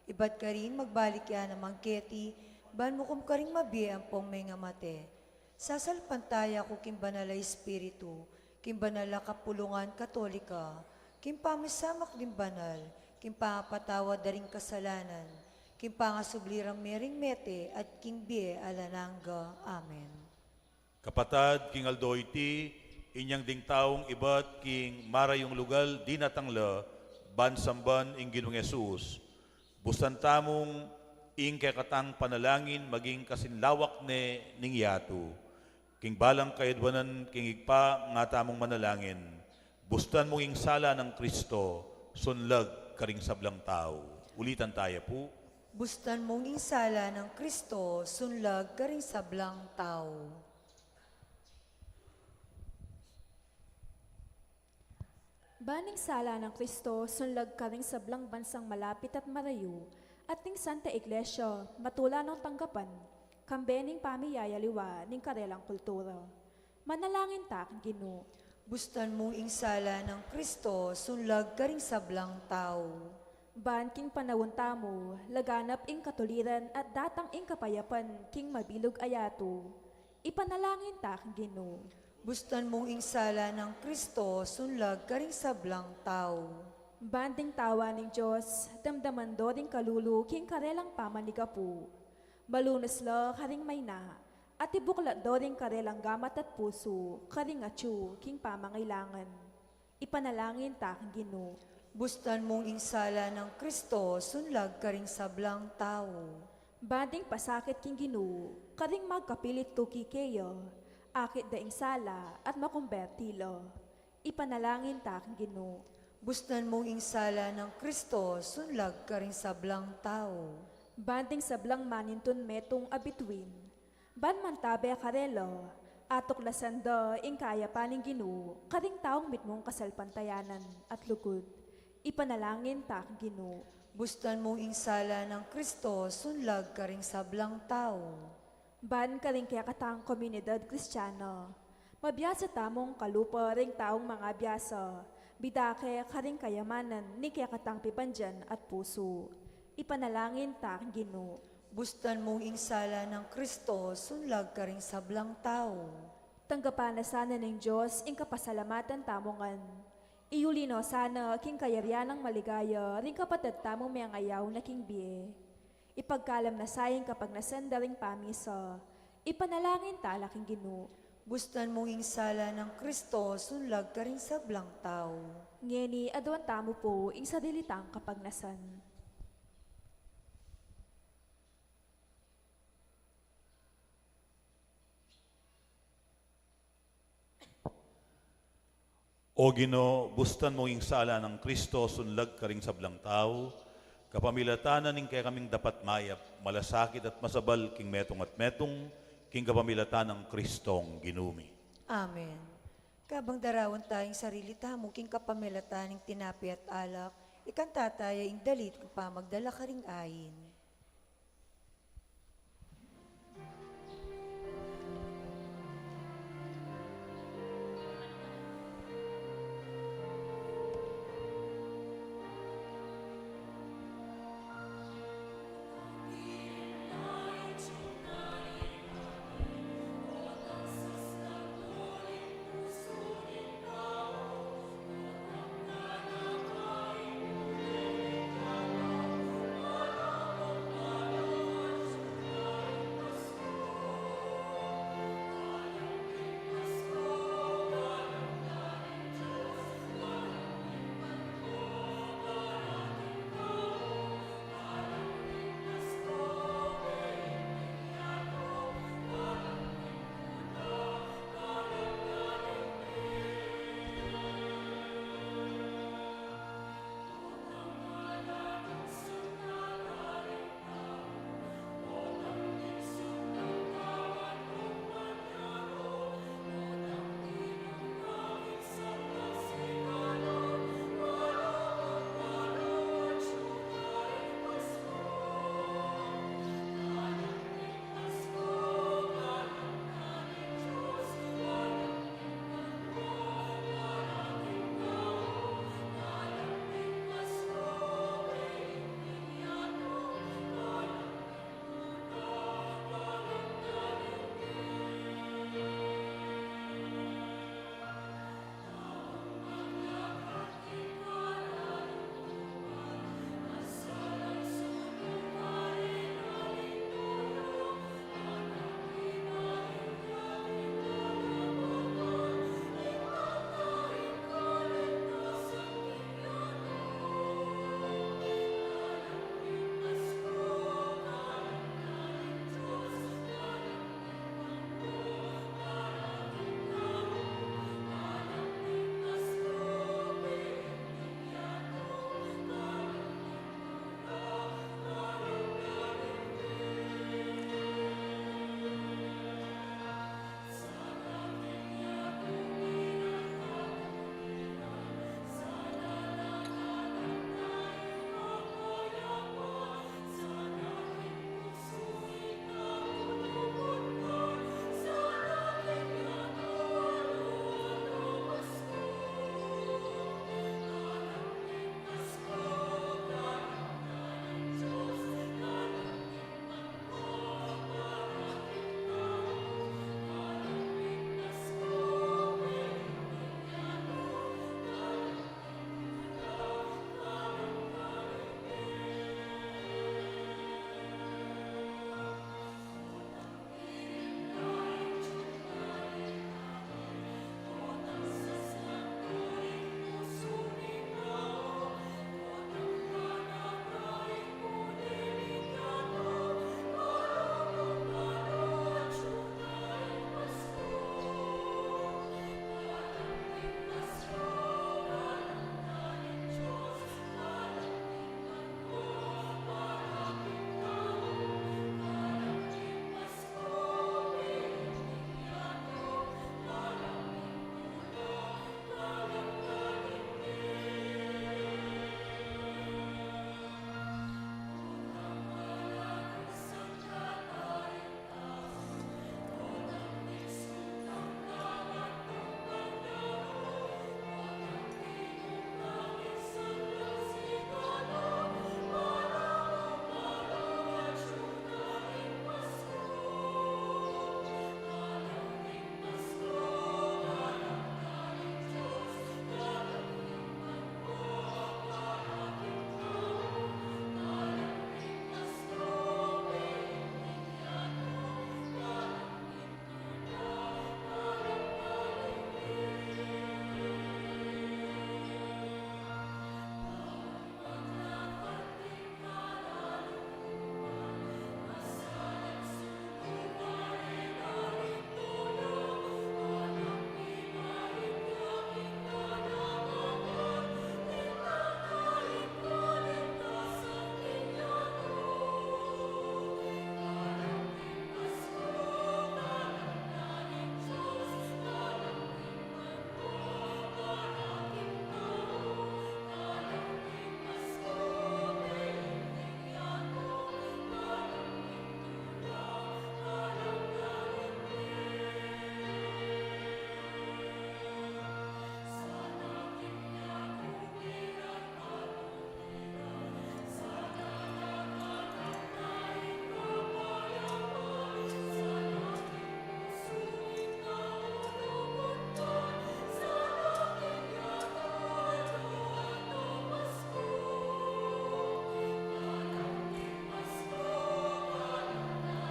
Ibat karin magbalik ya naman keti, ban mukum karing mabie ampong mengamate. Sasalpantaya ku king Banal a Espiritu, king banal a kapulungan Katolika, king pamisamak ding banal, king pangapatawad da ring kasalanan, king pangasubli rang mie ring mete, at king bie alang angga. Amen. Kapatad, king aldo iti, inyang ding taung ibat king marayung lugal dinatang la, ban samban ing Ginung Jesus. Bustan tamung ing kekatang panalangin maging kasinlawak ne ning yatu. King balang kayadwanan king Ibpa, nga tamung manalangin. Bustan mung ing sala nang Kristo, sunlag karing sablang tau. Ulitan taya pu. Bustan mung ing sala nang Kristo, sunlag karing sablang tau. Ban ing sala nang Kristo, sunlag karing sablang bansang malapit at marayu, at ning Santa Iglesia, matula nong tanggapan, kambe ning pamiyayaliwa ning karelang kultura. Manalangin ta king Ginu. Bustan mung ing sala nang Kristo, sunlag karing sablang tau. Ban king panaun tamu, laganap ing katuliran at datang ing kapayapan king mabilug a yatu. Ipanalangin ta king Ginu. Bustan mung ing sala nang Kristo, sunlag karing sablang tau. Ban ding tawa ning Dios, damdaman do ring kalulu king karelang pamanigapu. Malunus la karing maina, at ibuklat do ring karelang gamat at pusu karing atyu king pamangailangan. Ipanalangin ta king Ginu. Bustan mung ing sala nang Kristo, sunlag karing sablang tau. Ban ding pasakit king Ginu, karing magkapilit tuki keya, akit da ing sala at makumberti la. Ipanalangin ta king Ginu. Bustan mung ing sala nang Kristo, sunlag karing sablang tau. Ban ding sablang manintun metung a bituin, ban mantabe karela, atuklasan da ing kayapan ning Ginu karing taung mitmung kasalpantayanan at lugud. Ipanalangin ta king Ginu. Bustan mung ing sala nang Kristo, sunlag karing sablang tau. Ban karing kekatang komunidad Kristiana, mabiasa tamung kalupa ring taung mangabiasa, bidake karing kayamanan ning kekatang pibandian at pusu. Ipanalangin ta king Ginu. Bustan mung ing sala nang Kristo, sunlag karing sablang tau. Tanggapan na sana ning Dios ing kapasalamatan tamu ngan. Iyuli no sana king kayarian nang maligaya ring kapatad tamung mengayaw na king bie. Ipagkalam na sa ing kapagnasan da ring pamisa. Ipanalangin tala king Ginu. Bustan mung ing sala nang Kristo, sunlag karing sablang tau. Ngeni, aduan tamu pu ing sarili tang kapagnasan. O Ginu, bustan mu ing sala nang Kristo, sunlag karing sablang tau, kapamilatan na ning kekaming dapat mayap, malasakit at masabal king metung at metung, king kapamilatan nang Kristong Ginu mi. Amen. Kabang darawan taya ing sarili tamu king kapamilatan ning tinape at alak, ikanta taya ing dalit king pamagdala karing ain.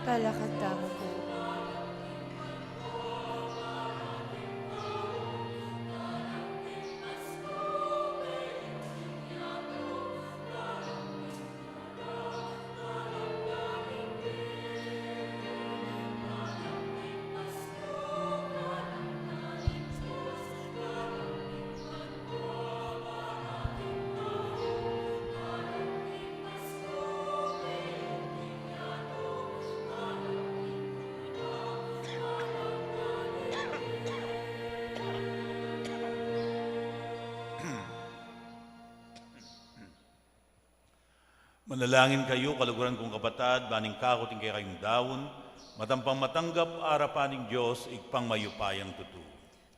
Lalakad tamu pu. Manalangin kayu, kaluguran kung kapatad, ban ing kaku at ing kekayung daun, matampang matanggap arapan ning Dios, Ibpang mayupayang tutu.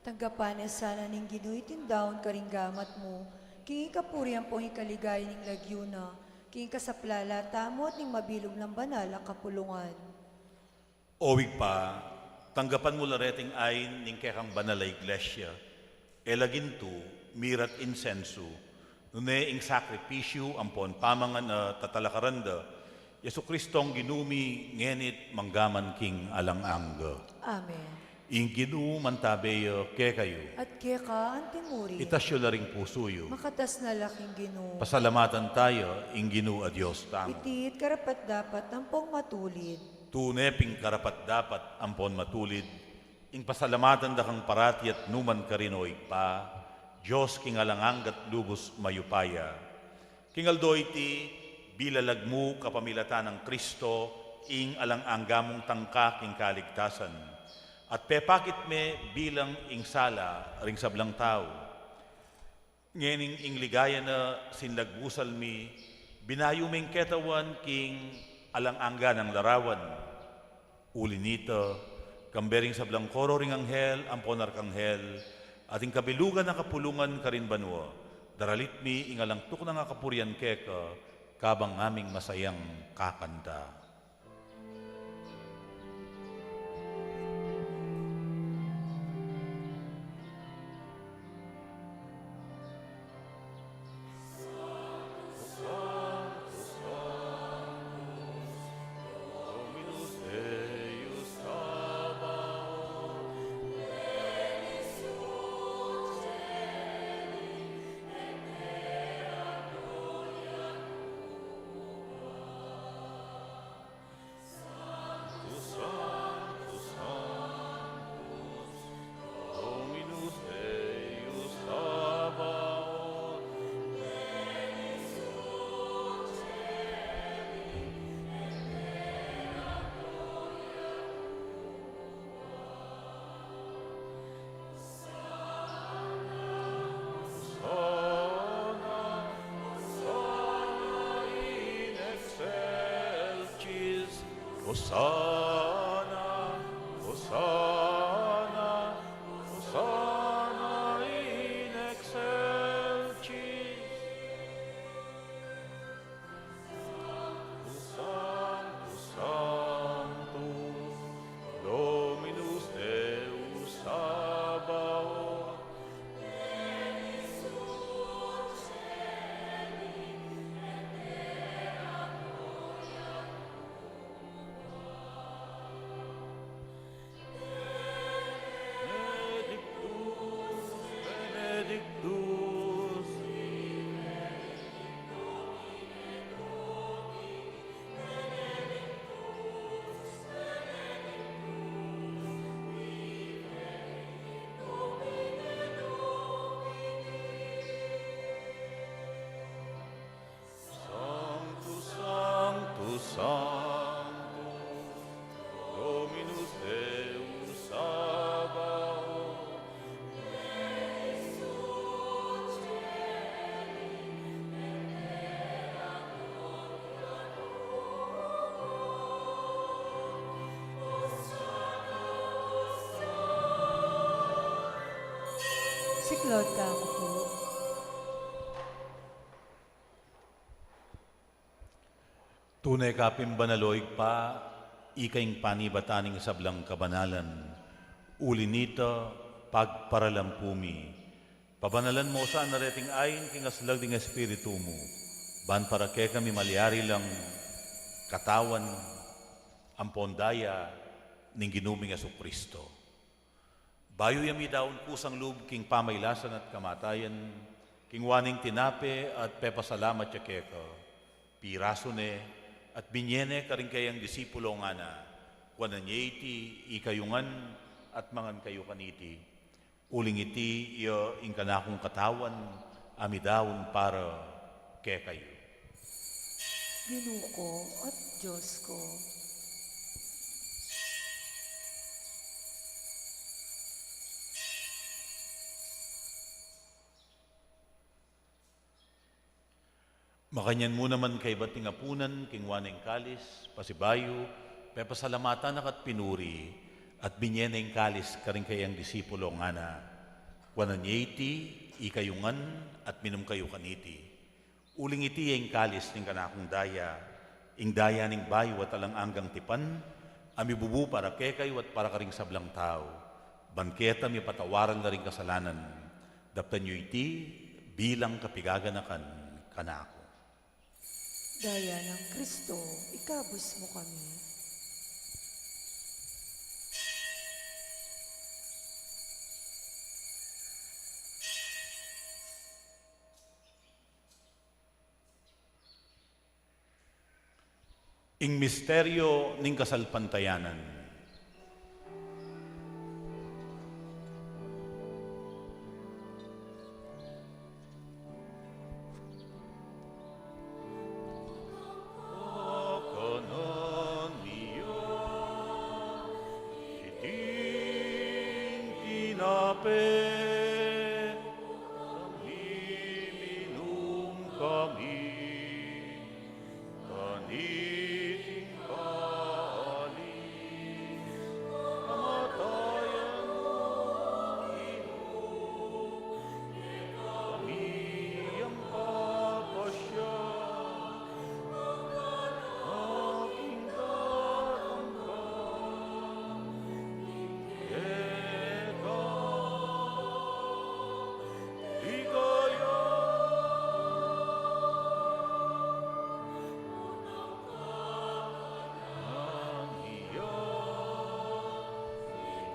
Tanggapan na sana ning Ginu iting daun karing gamat mu, king ikapurian ampong ikaligaya ning lagyu na, king ikasaplala tamu at ning mabilug nang banal a kapulungan. O Ibpa, tanggapan mu la reting ain ning kekang banal a iglesia, e la gintu, mira at insensu, nune ing sakripisyu ampon pamangan a tatalakaran da, Jesucristong Ginu mi, ngeni't manggaman king alang angga. Amen. Ing Ginu mantabe ya kekayu. At keka antimurin. Itas yu la ring pusu yu. Makatas na la king Ginu. Pasalamatan taya ing Ginu a Dios tamu. Iti't karapat-dapat ampong matulid. Tune pin karapat-dapat ampon matulid ing pasalamatan da kang parati at nu man karin, o Ibpa, Dios king alang angga't lubus mayupaya. King aldo iti, bilalag mu kapamilatan nang Kristo ing alang angga mung tangka king kaligtasan, at pepakit me bilang ing sala ring sablang tau. Ngening ing ligaya na sinlagbusal mi, binayu meng ketawan king alang angga nang larawan. Uli nita, kambe ring sablang koro ring anghel ampon arkanghel, at ing kabilugan a kapulungan karin banua, daralit mi ing alang tuknang a kapurian keka, kabang ngaming masayang kakanta. Sanctus, Sanctus, Sanctus, Dominus Deus Sabaoth. Hosanna, Hosanna in excelsis. Hosanna, Hosanna, Hosanna in excelsis. Sanctus, Sanctus, Sanctus, Dominus Deus Sabaoth. Benedictus, Benedictus. Sanctus, Sanctus, Sanctus, Dominus Deus Sabaoth. Siklaud tamu pu. Tune ka pin banal, o Ibpa, ika ing panibatan ning sablang kabanalan. Uli nita, pagparalampu mi, pabanalan mu sana reting ain king aslag ding Espiritu mu, ban para kekami malyari lang katawan ampon daya ning Ginu ming Jesucristo. Bayu ya midaun kusang lub king pamailasan at kamatayan, kingwa ne ing tinape at pepasalamat ya keka, pirasu ne at binye ne karing kayang disipulo, ngana: Kuanan ye iti, ikayu ngan, at mangan kayu kaniti. Uling iti ya ing kanakung katawan a midaun para kekayu. Ginu ku at Dios ku. Makanyan mu naman kaybat ning apunan, kingwa ne ing kalis, pasibayu, pepasalamatan na ka at pinuri, at binye ne ing kalis karing kayang disipulo, ngana: Kuanan ye iti, ikayu ngan, at minum kayu kaniti. Uling iti ya ing kalis ning kanakung daya, ing daya ning bayu at alang anggang tipan, a mibubu para kekayu at para karing sablang tau, ban keta mipatawaran la ring kasalanan. Daptan yu iti bilang kapigaganakan kanaku. Daya nang Kristo, ikabus mu kami. Ing misteryo ning kasalpantayanan. Kanan mi ya iting tinape, minum kami kaniting kalis, kamatayan mu, Ginu, kami yang papasya, aking tatangka, ika ligaya.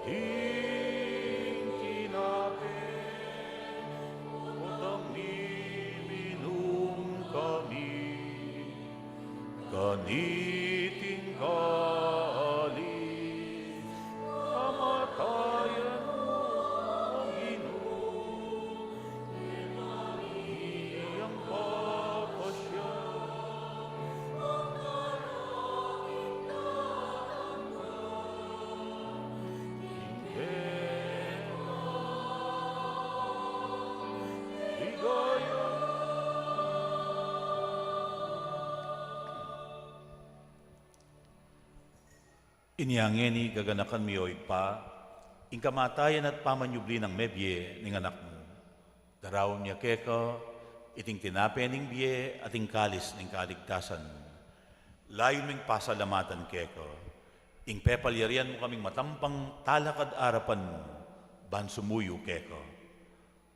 Iting tinape, utang mi, minum kami kaniting kalis, kamatayan mu, Ginu, ika ing papasya, ika ing ligaya. Inya ngeni, gaganakan mi, o Ibpa, ing kamatayan at pamanyubli nang mebie ning Anak mu. Daraun mi keka iting tinape ning bie at ing kalis ning kaligtasan. Layun ming pasalamatan keka ing pepalyarian mu kaming matampang talakad arapan mu ban sumuyu keka.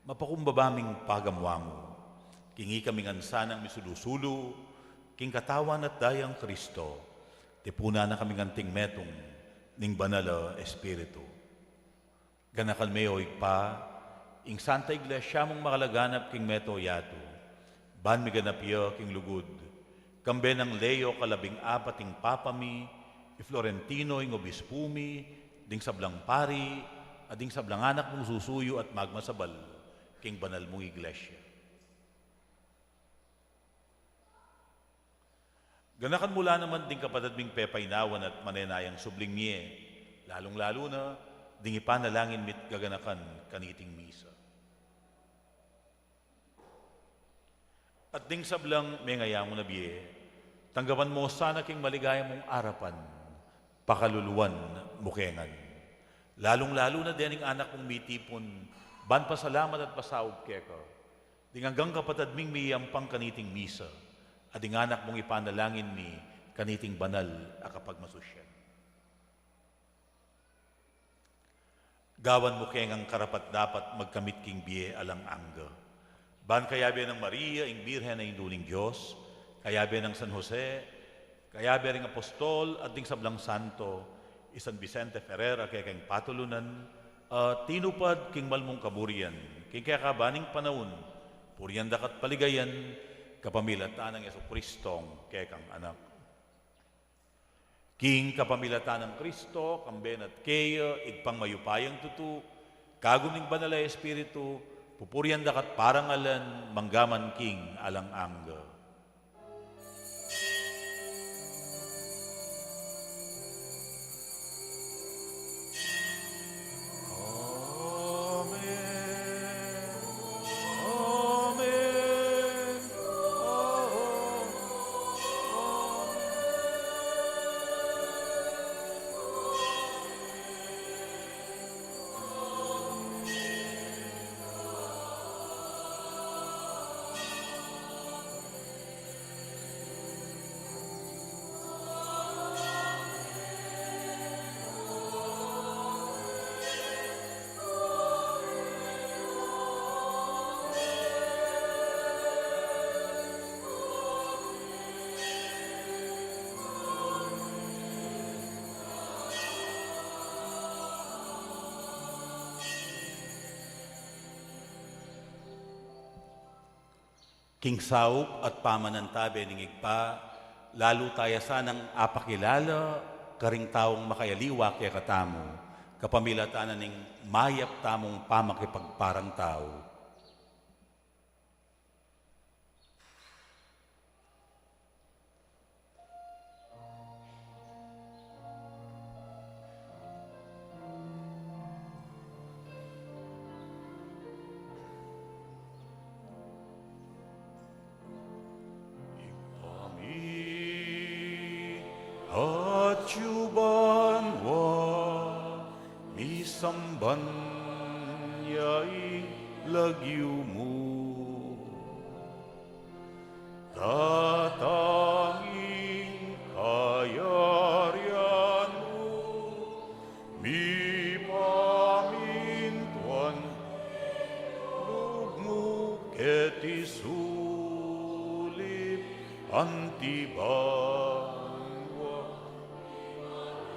Mapakumbaba ming pagamuan mu king ikami ngan sanang misulu-sulu king katawan at dayang Kristo, tipunan na kaming anting metung ning Banal a Espiritu. Ganakan me, o Ibpa, ing Santa Iglesia mung makalaganap king mabilug a yatu, ban miganap ya king lugud, kambe nang Leo kalabing apat, ing Papa mi, i Florentino ing obispu mi, ding sablang pari, at ding sablang anak mung susuyu at magmasabal king banal mung Iglesia. Ganakan mu la naman ding kapatad ming pepainawan at manenayang subling mie, lalung-lalu na ding ipanalangin mi't gaganakan kaniting misa. At ding sablang mengayamu na bie, tanggapan mu sana king maligaya mung arapan, pakaluluan mu ke ngan. Lalung-lalu na dening anak mung mitipun ban pasalamat at pasaup keka, ding anggang kapatad ming miyampang kaniting misa, at ding anak mung ipanalangin mi kaniting banal a kapagmasusyan. Gawan mu ke ngang karapat-dapat magkamit king bie alang angga, ban kayabe nang Maria, ing Birhen a Indu ning Dios, kayabe nang San Jose, Kayabe ring apostol at ding sablang santo, i San Vicente Ferrer a kekeng patulunan, a tinupad king malmung kaburian, king kekaban ning panaun, purian daka at paligayan, kapamilatan nang Jesucristong kekang Anak. King kapamilatan nang Kristo, kambe na at keya, Ibpang mayupayang tutu, kagum ning Banal a Espiritu, pupurian daka at parangalan, manggaman king alang angga. Amen. Amen. Amen. King saup at pamanantabe ning Ibpa, lalu taya sanang apakilala karing taung makayaliwa kekatamu, kapamilatan na ning mayap tamung pamakipagparang tau. Ibpa mi, atsu ka banua, misamban ya ing lagyu mu. Datang ing kayarian mu, mipamintuan ing lub mu keti sulip anti banua.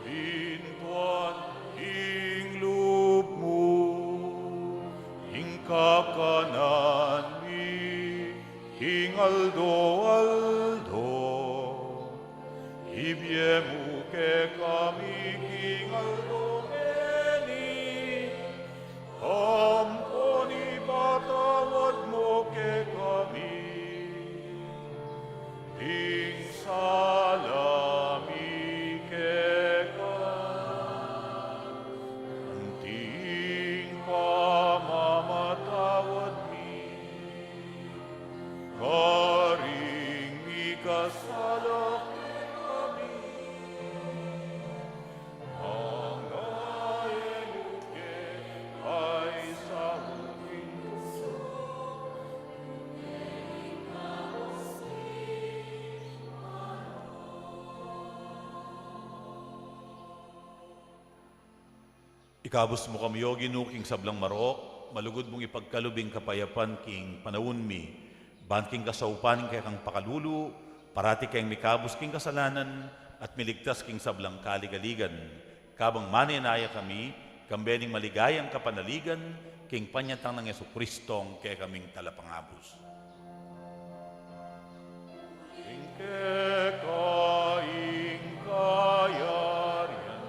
Pintuan ing lub mu, ing kakanan mi king aldo-aldo, ibie mu kekami king aldo ngeni, ampon ipatawad mu kekami ing sala mi keka, anti ing pamamatawad mi karing mikasala kekami. Ikabus mu kami, O Ginu, king sablang marok, malugud mung ipagkalub ing kapayapan king panaun mi, ban king kasaupan ning kekang pakalulu, parati keng mikabus king kasalanan, at miligtas king sablang kaligaligan. Kabang manenaya kami, kambe ning maligayang kapanaligan, king panyatang nang Jesucristong kekaming Talapangabus. Ing keka ing kayarian,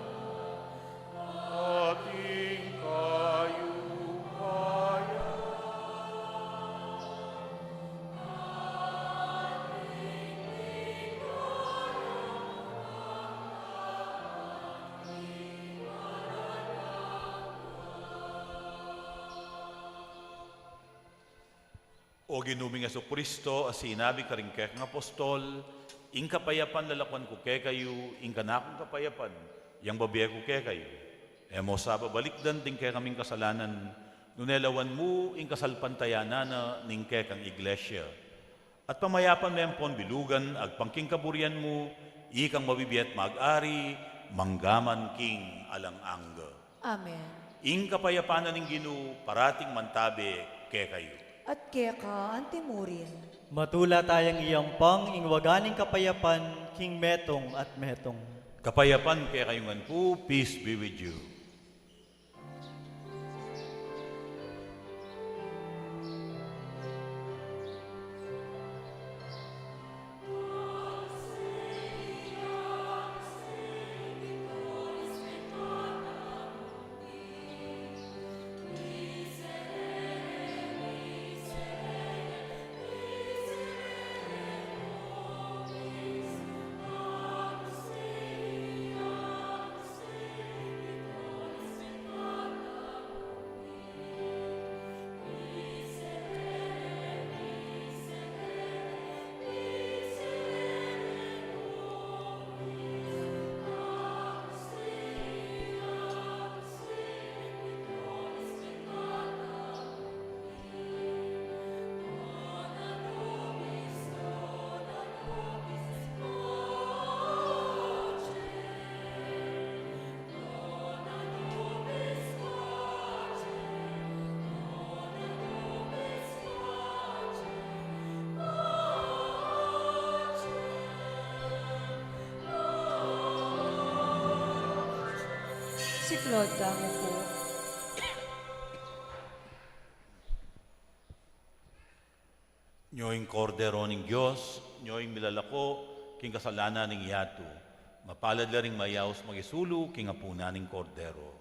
at ing kayupayan. O Ginu ming Jesucristo, a sinabi karing kekang apostol, ing kapayapan lalakuan ku kekayu, ing kanakung kapayapan yang babie ku kekayu. E mu sa babalikdan ding kekaming kasalanan, nune lawan mu ing kasalpantayanan na ning kekang iglesia. At pamayapan me ampon bilugan agpang king kaburian mu, ikang mabibie at mag-ari, manggaman king alang angga. Amen. Ing kapayapan na ning Ginu, parating mantabe kekayu. At keka anti murin. Matula tayang iyampang ing waga ning kapayapan king metung at metung. Kapayapan kekayu ngan pu, peace be with you. Siklod tamu pu. Nyo ing Kordero ning Dios, nyo ing milalako king kasalanan ning yatu. Mapalad la ring mayaus makisulu king apunan ning Kordero.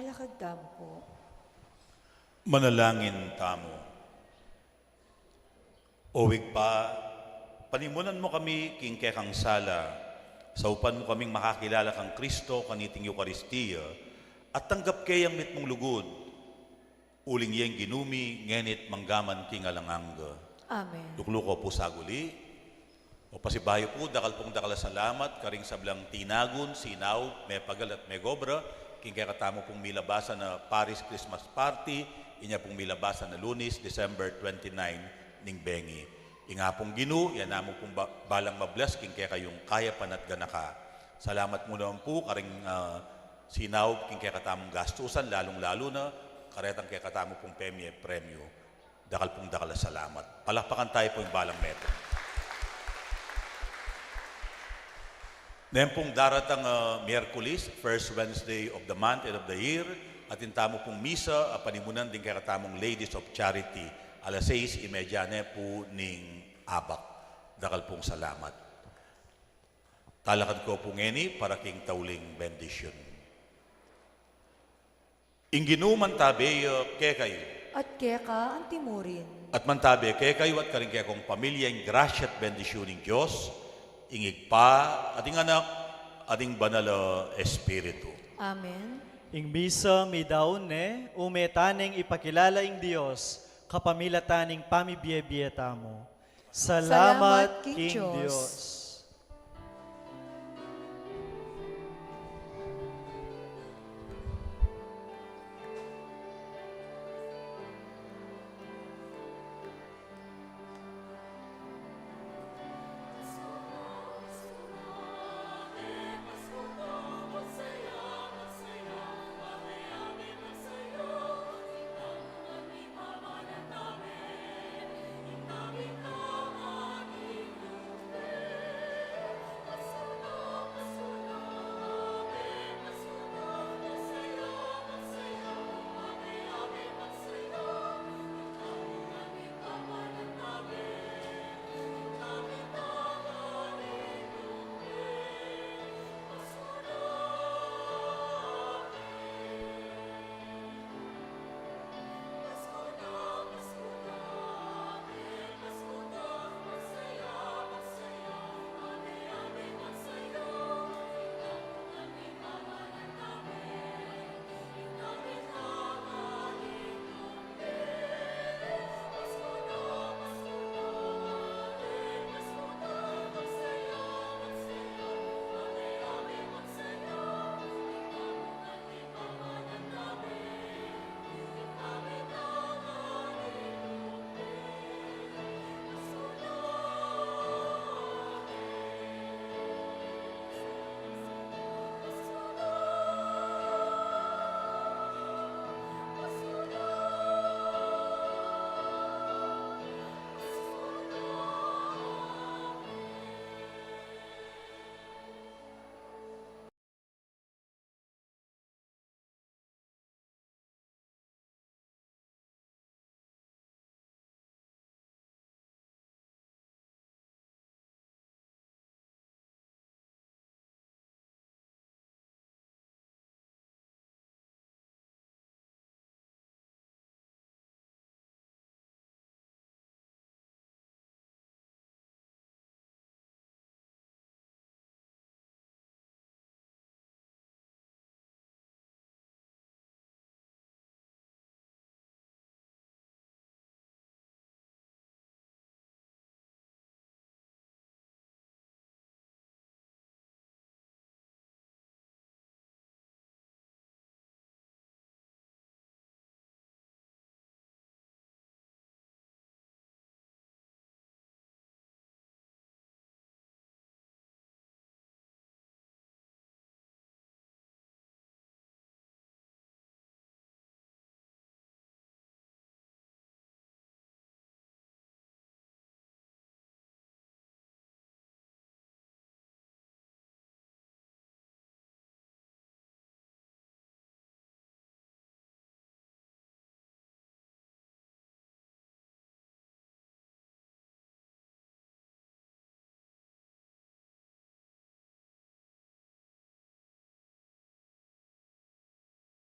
Lakad tamu pu. Manalangin tamu. O Ibpa, panimunan mu kami king kekang sala, saupan mu kaming makakilala kang Kristo kaniting Eukaristia, at tanggap ke yang mitmung lugud, uling iyeng Ginu mi, ngeni't manggaman king alang angga. Amen. Tuklu ko pu saguli. O pasibayu pu, dakal pung dakal a salamat karing sablang tinagun, sinaup, mepagal at megobra king kekatamu pung milabasan a Parish Christmas Party, inya pung milabasan a Lunes, December twenty-nine ning bengi. Ing Apung Ginu, iya namu pung ba-, balang ma-bless king kekayung kayapan at ganaka. Salamat mu naman pu karing, ah, sinaup king kekatamung gastusan, lalung-lalu na karetang kekatamu pung pemie premyu. Dakal pung dakal a salamat. Palakpakan tayu pu ing balang metung. Neng pung daratang, ah, Miyerkules, first Wednesday of the month and of the year, atin tamu pung misa a panimunan ding kekatamung Ladies of Charity, alas sais y media ne pu ning abak. Dakal pung salamat. Talakad ko pu ngeni para king tauling bendisyun. Ing Ginu mantabe ya kekayu. At keka antimurin. At mantabe kekayu at karing kekong pamilya ing grasya at bendisyun ning Dios, ing Ibpa, at ing Anak, at ing Banal a Espiritu. Amen. Ing misa midaun ne, ume taneng ipakilala ing Dios, kapamilatan ning pamibie-bie tamu. Salamat king Dios.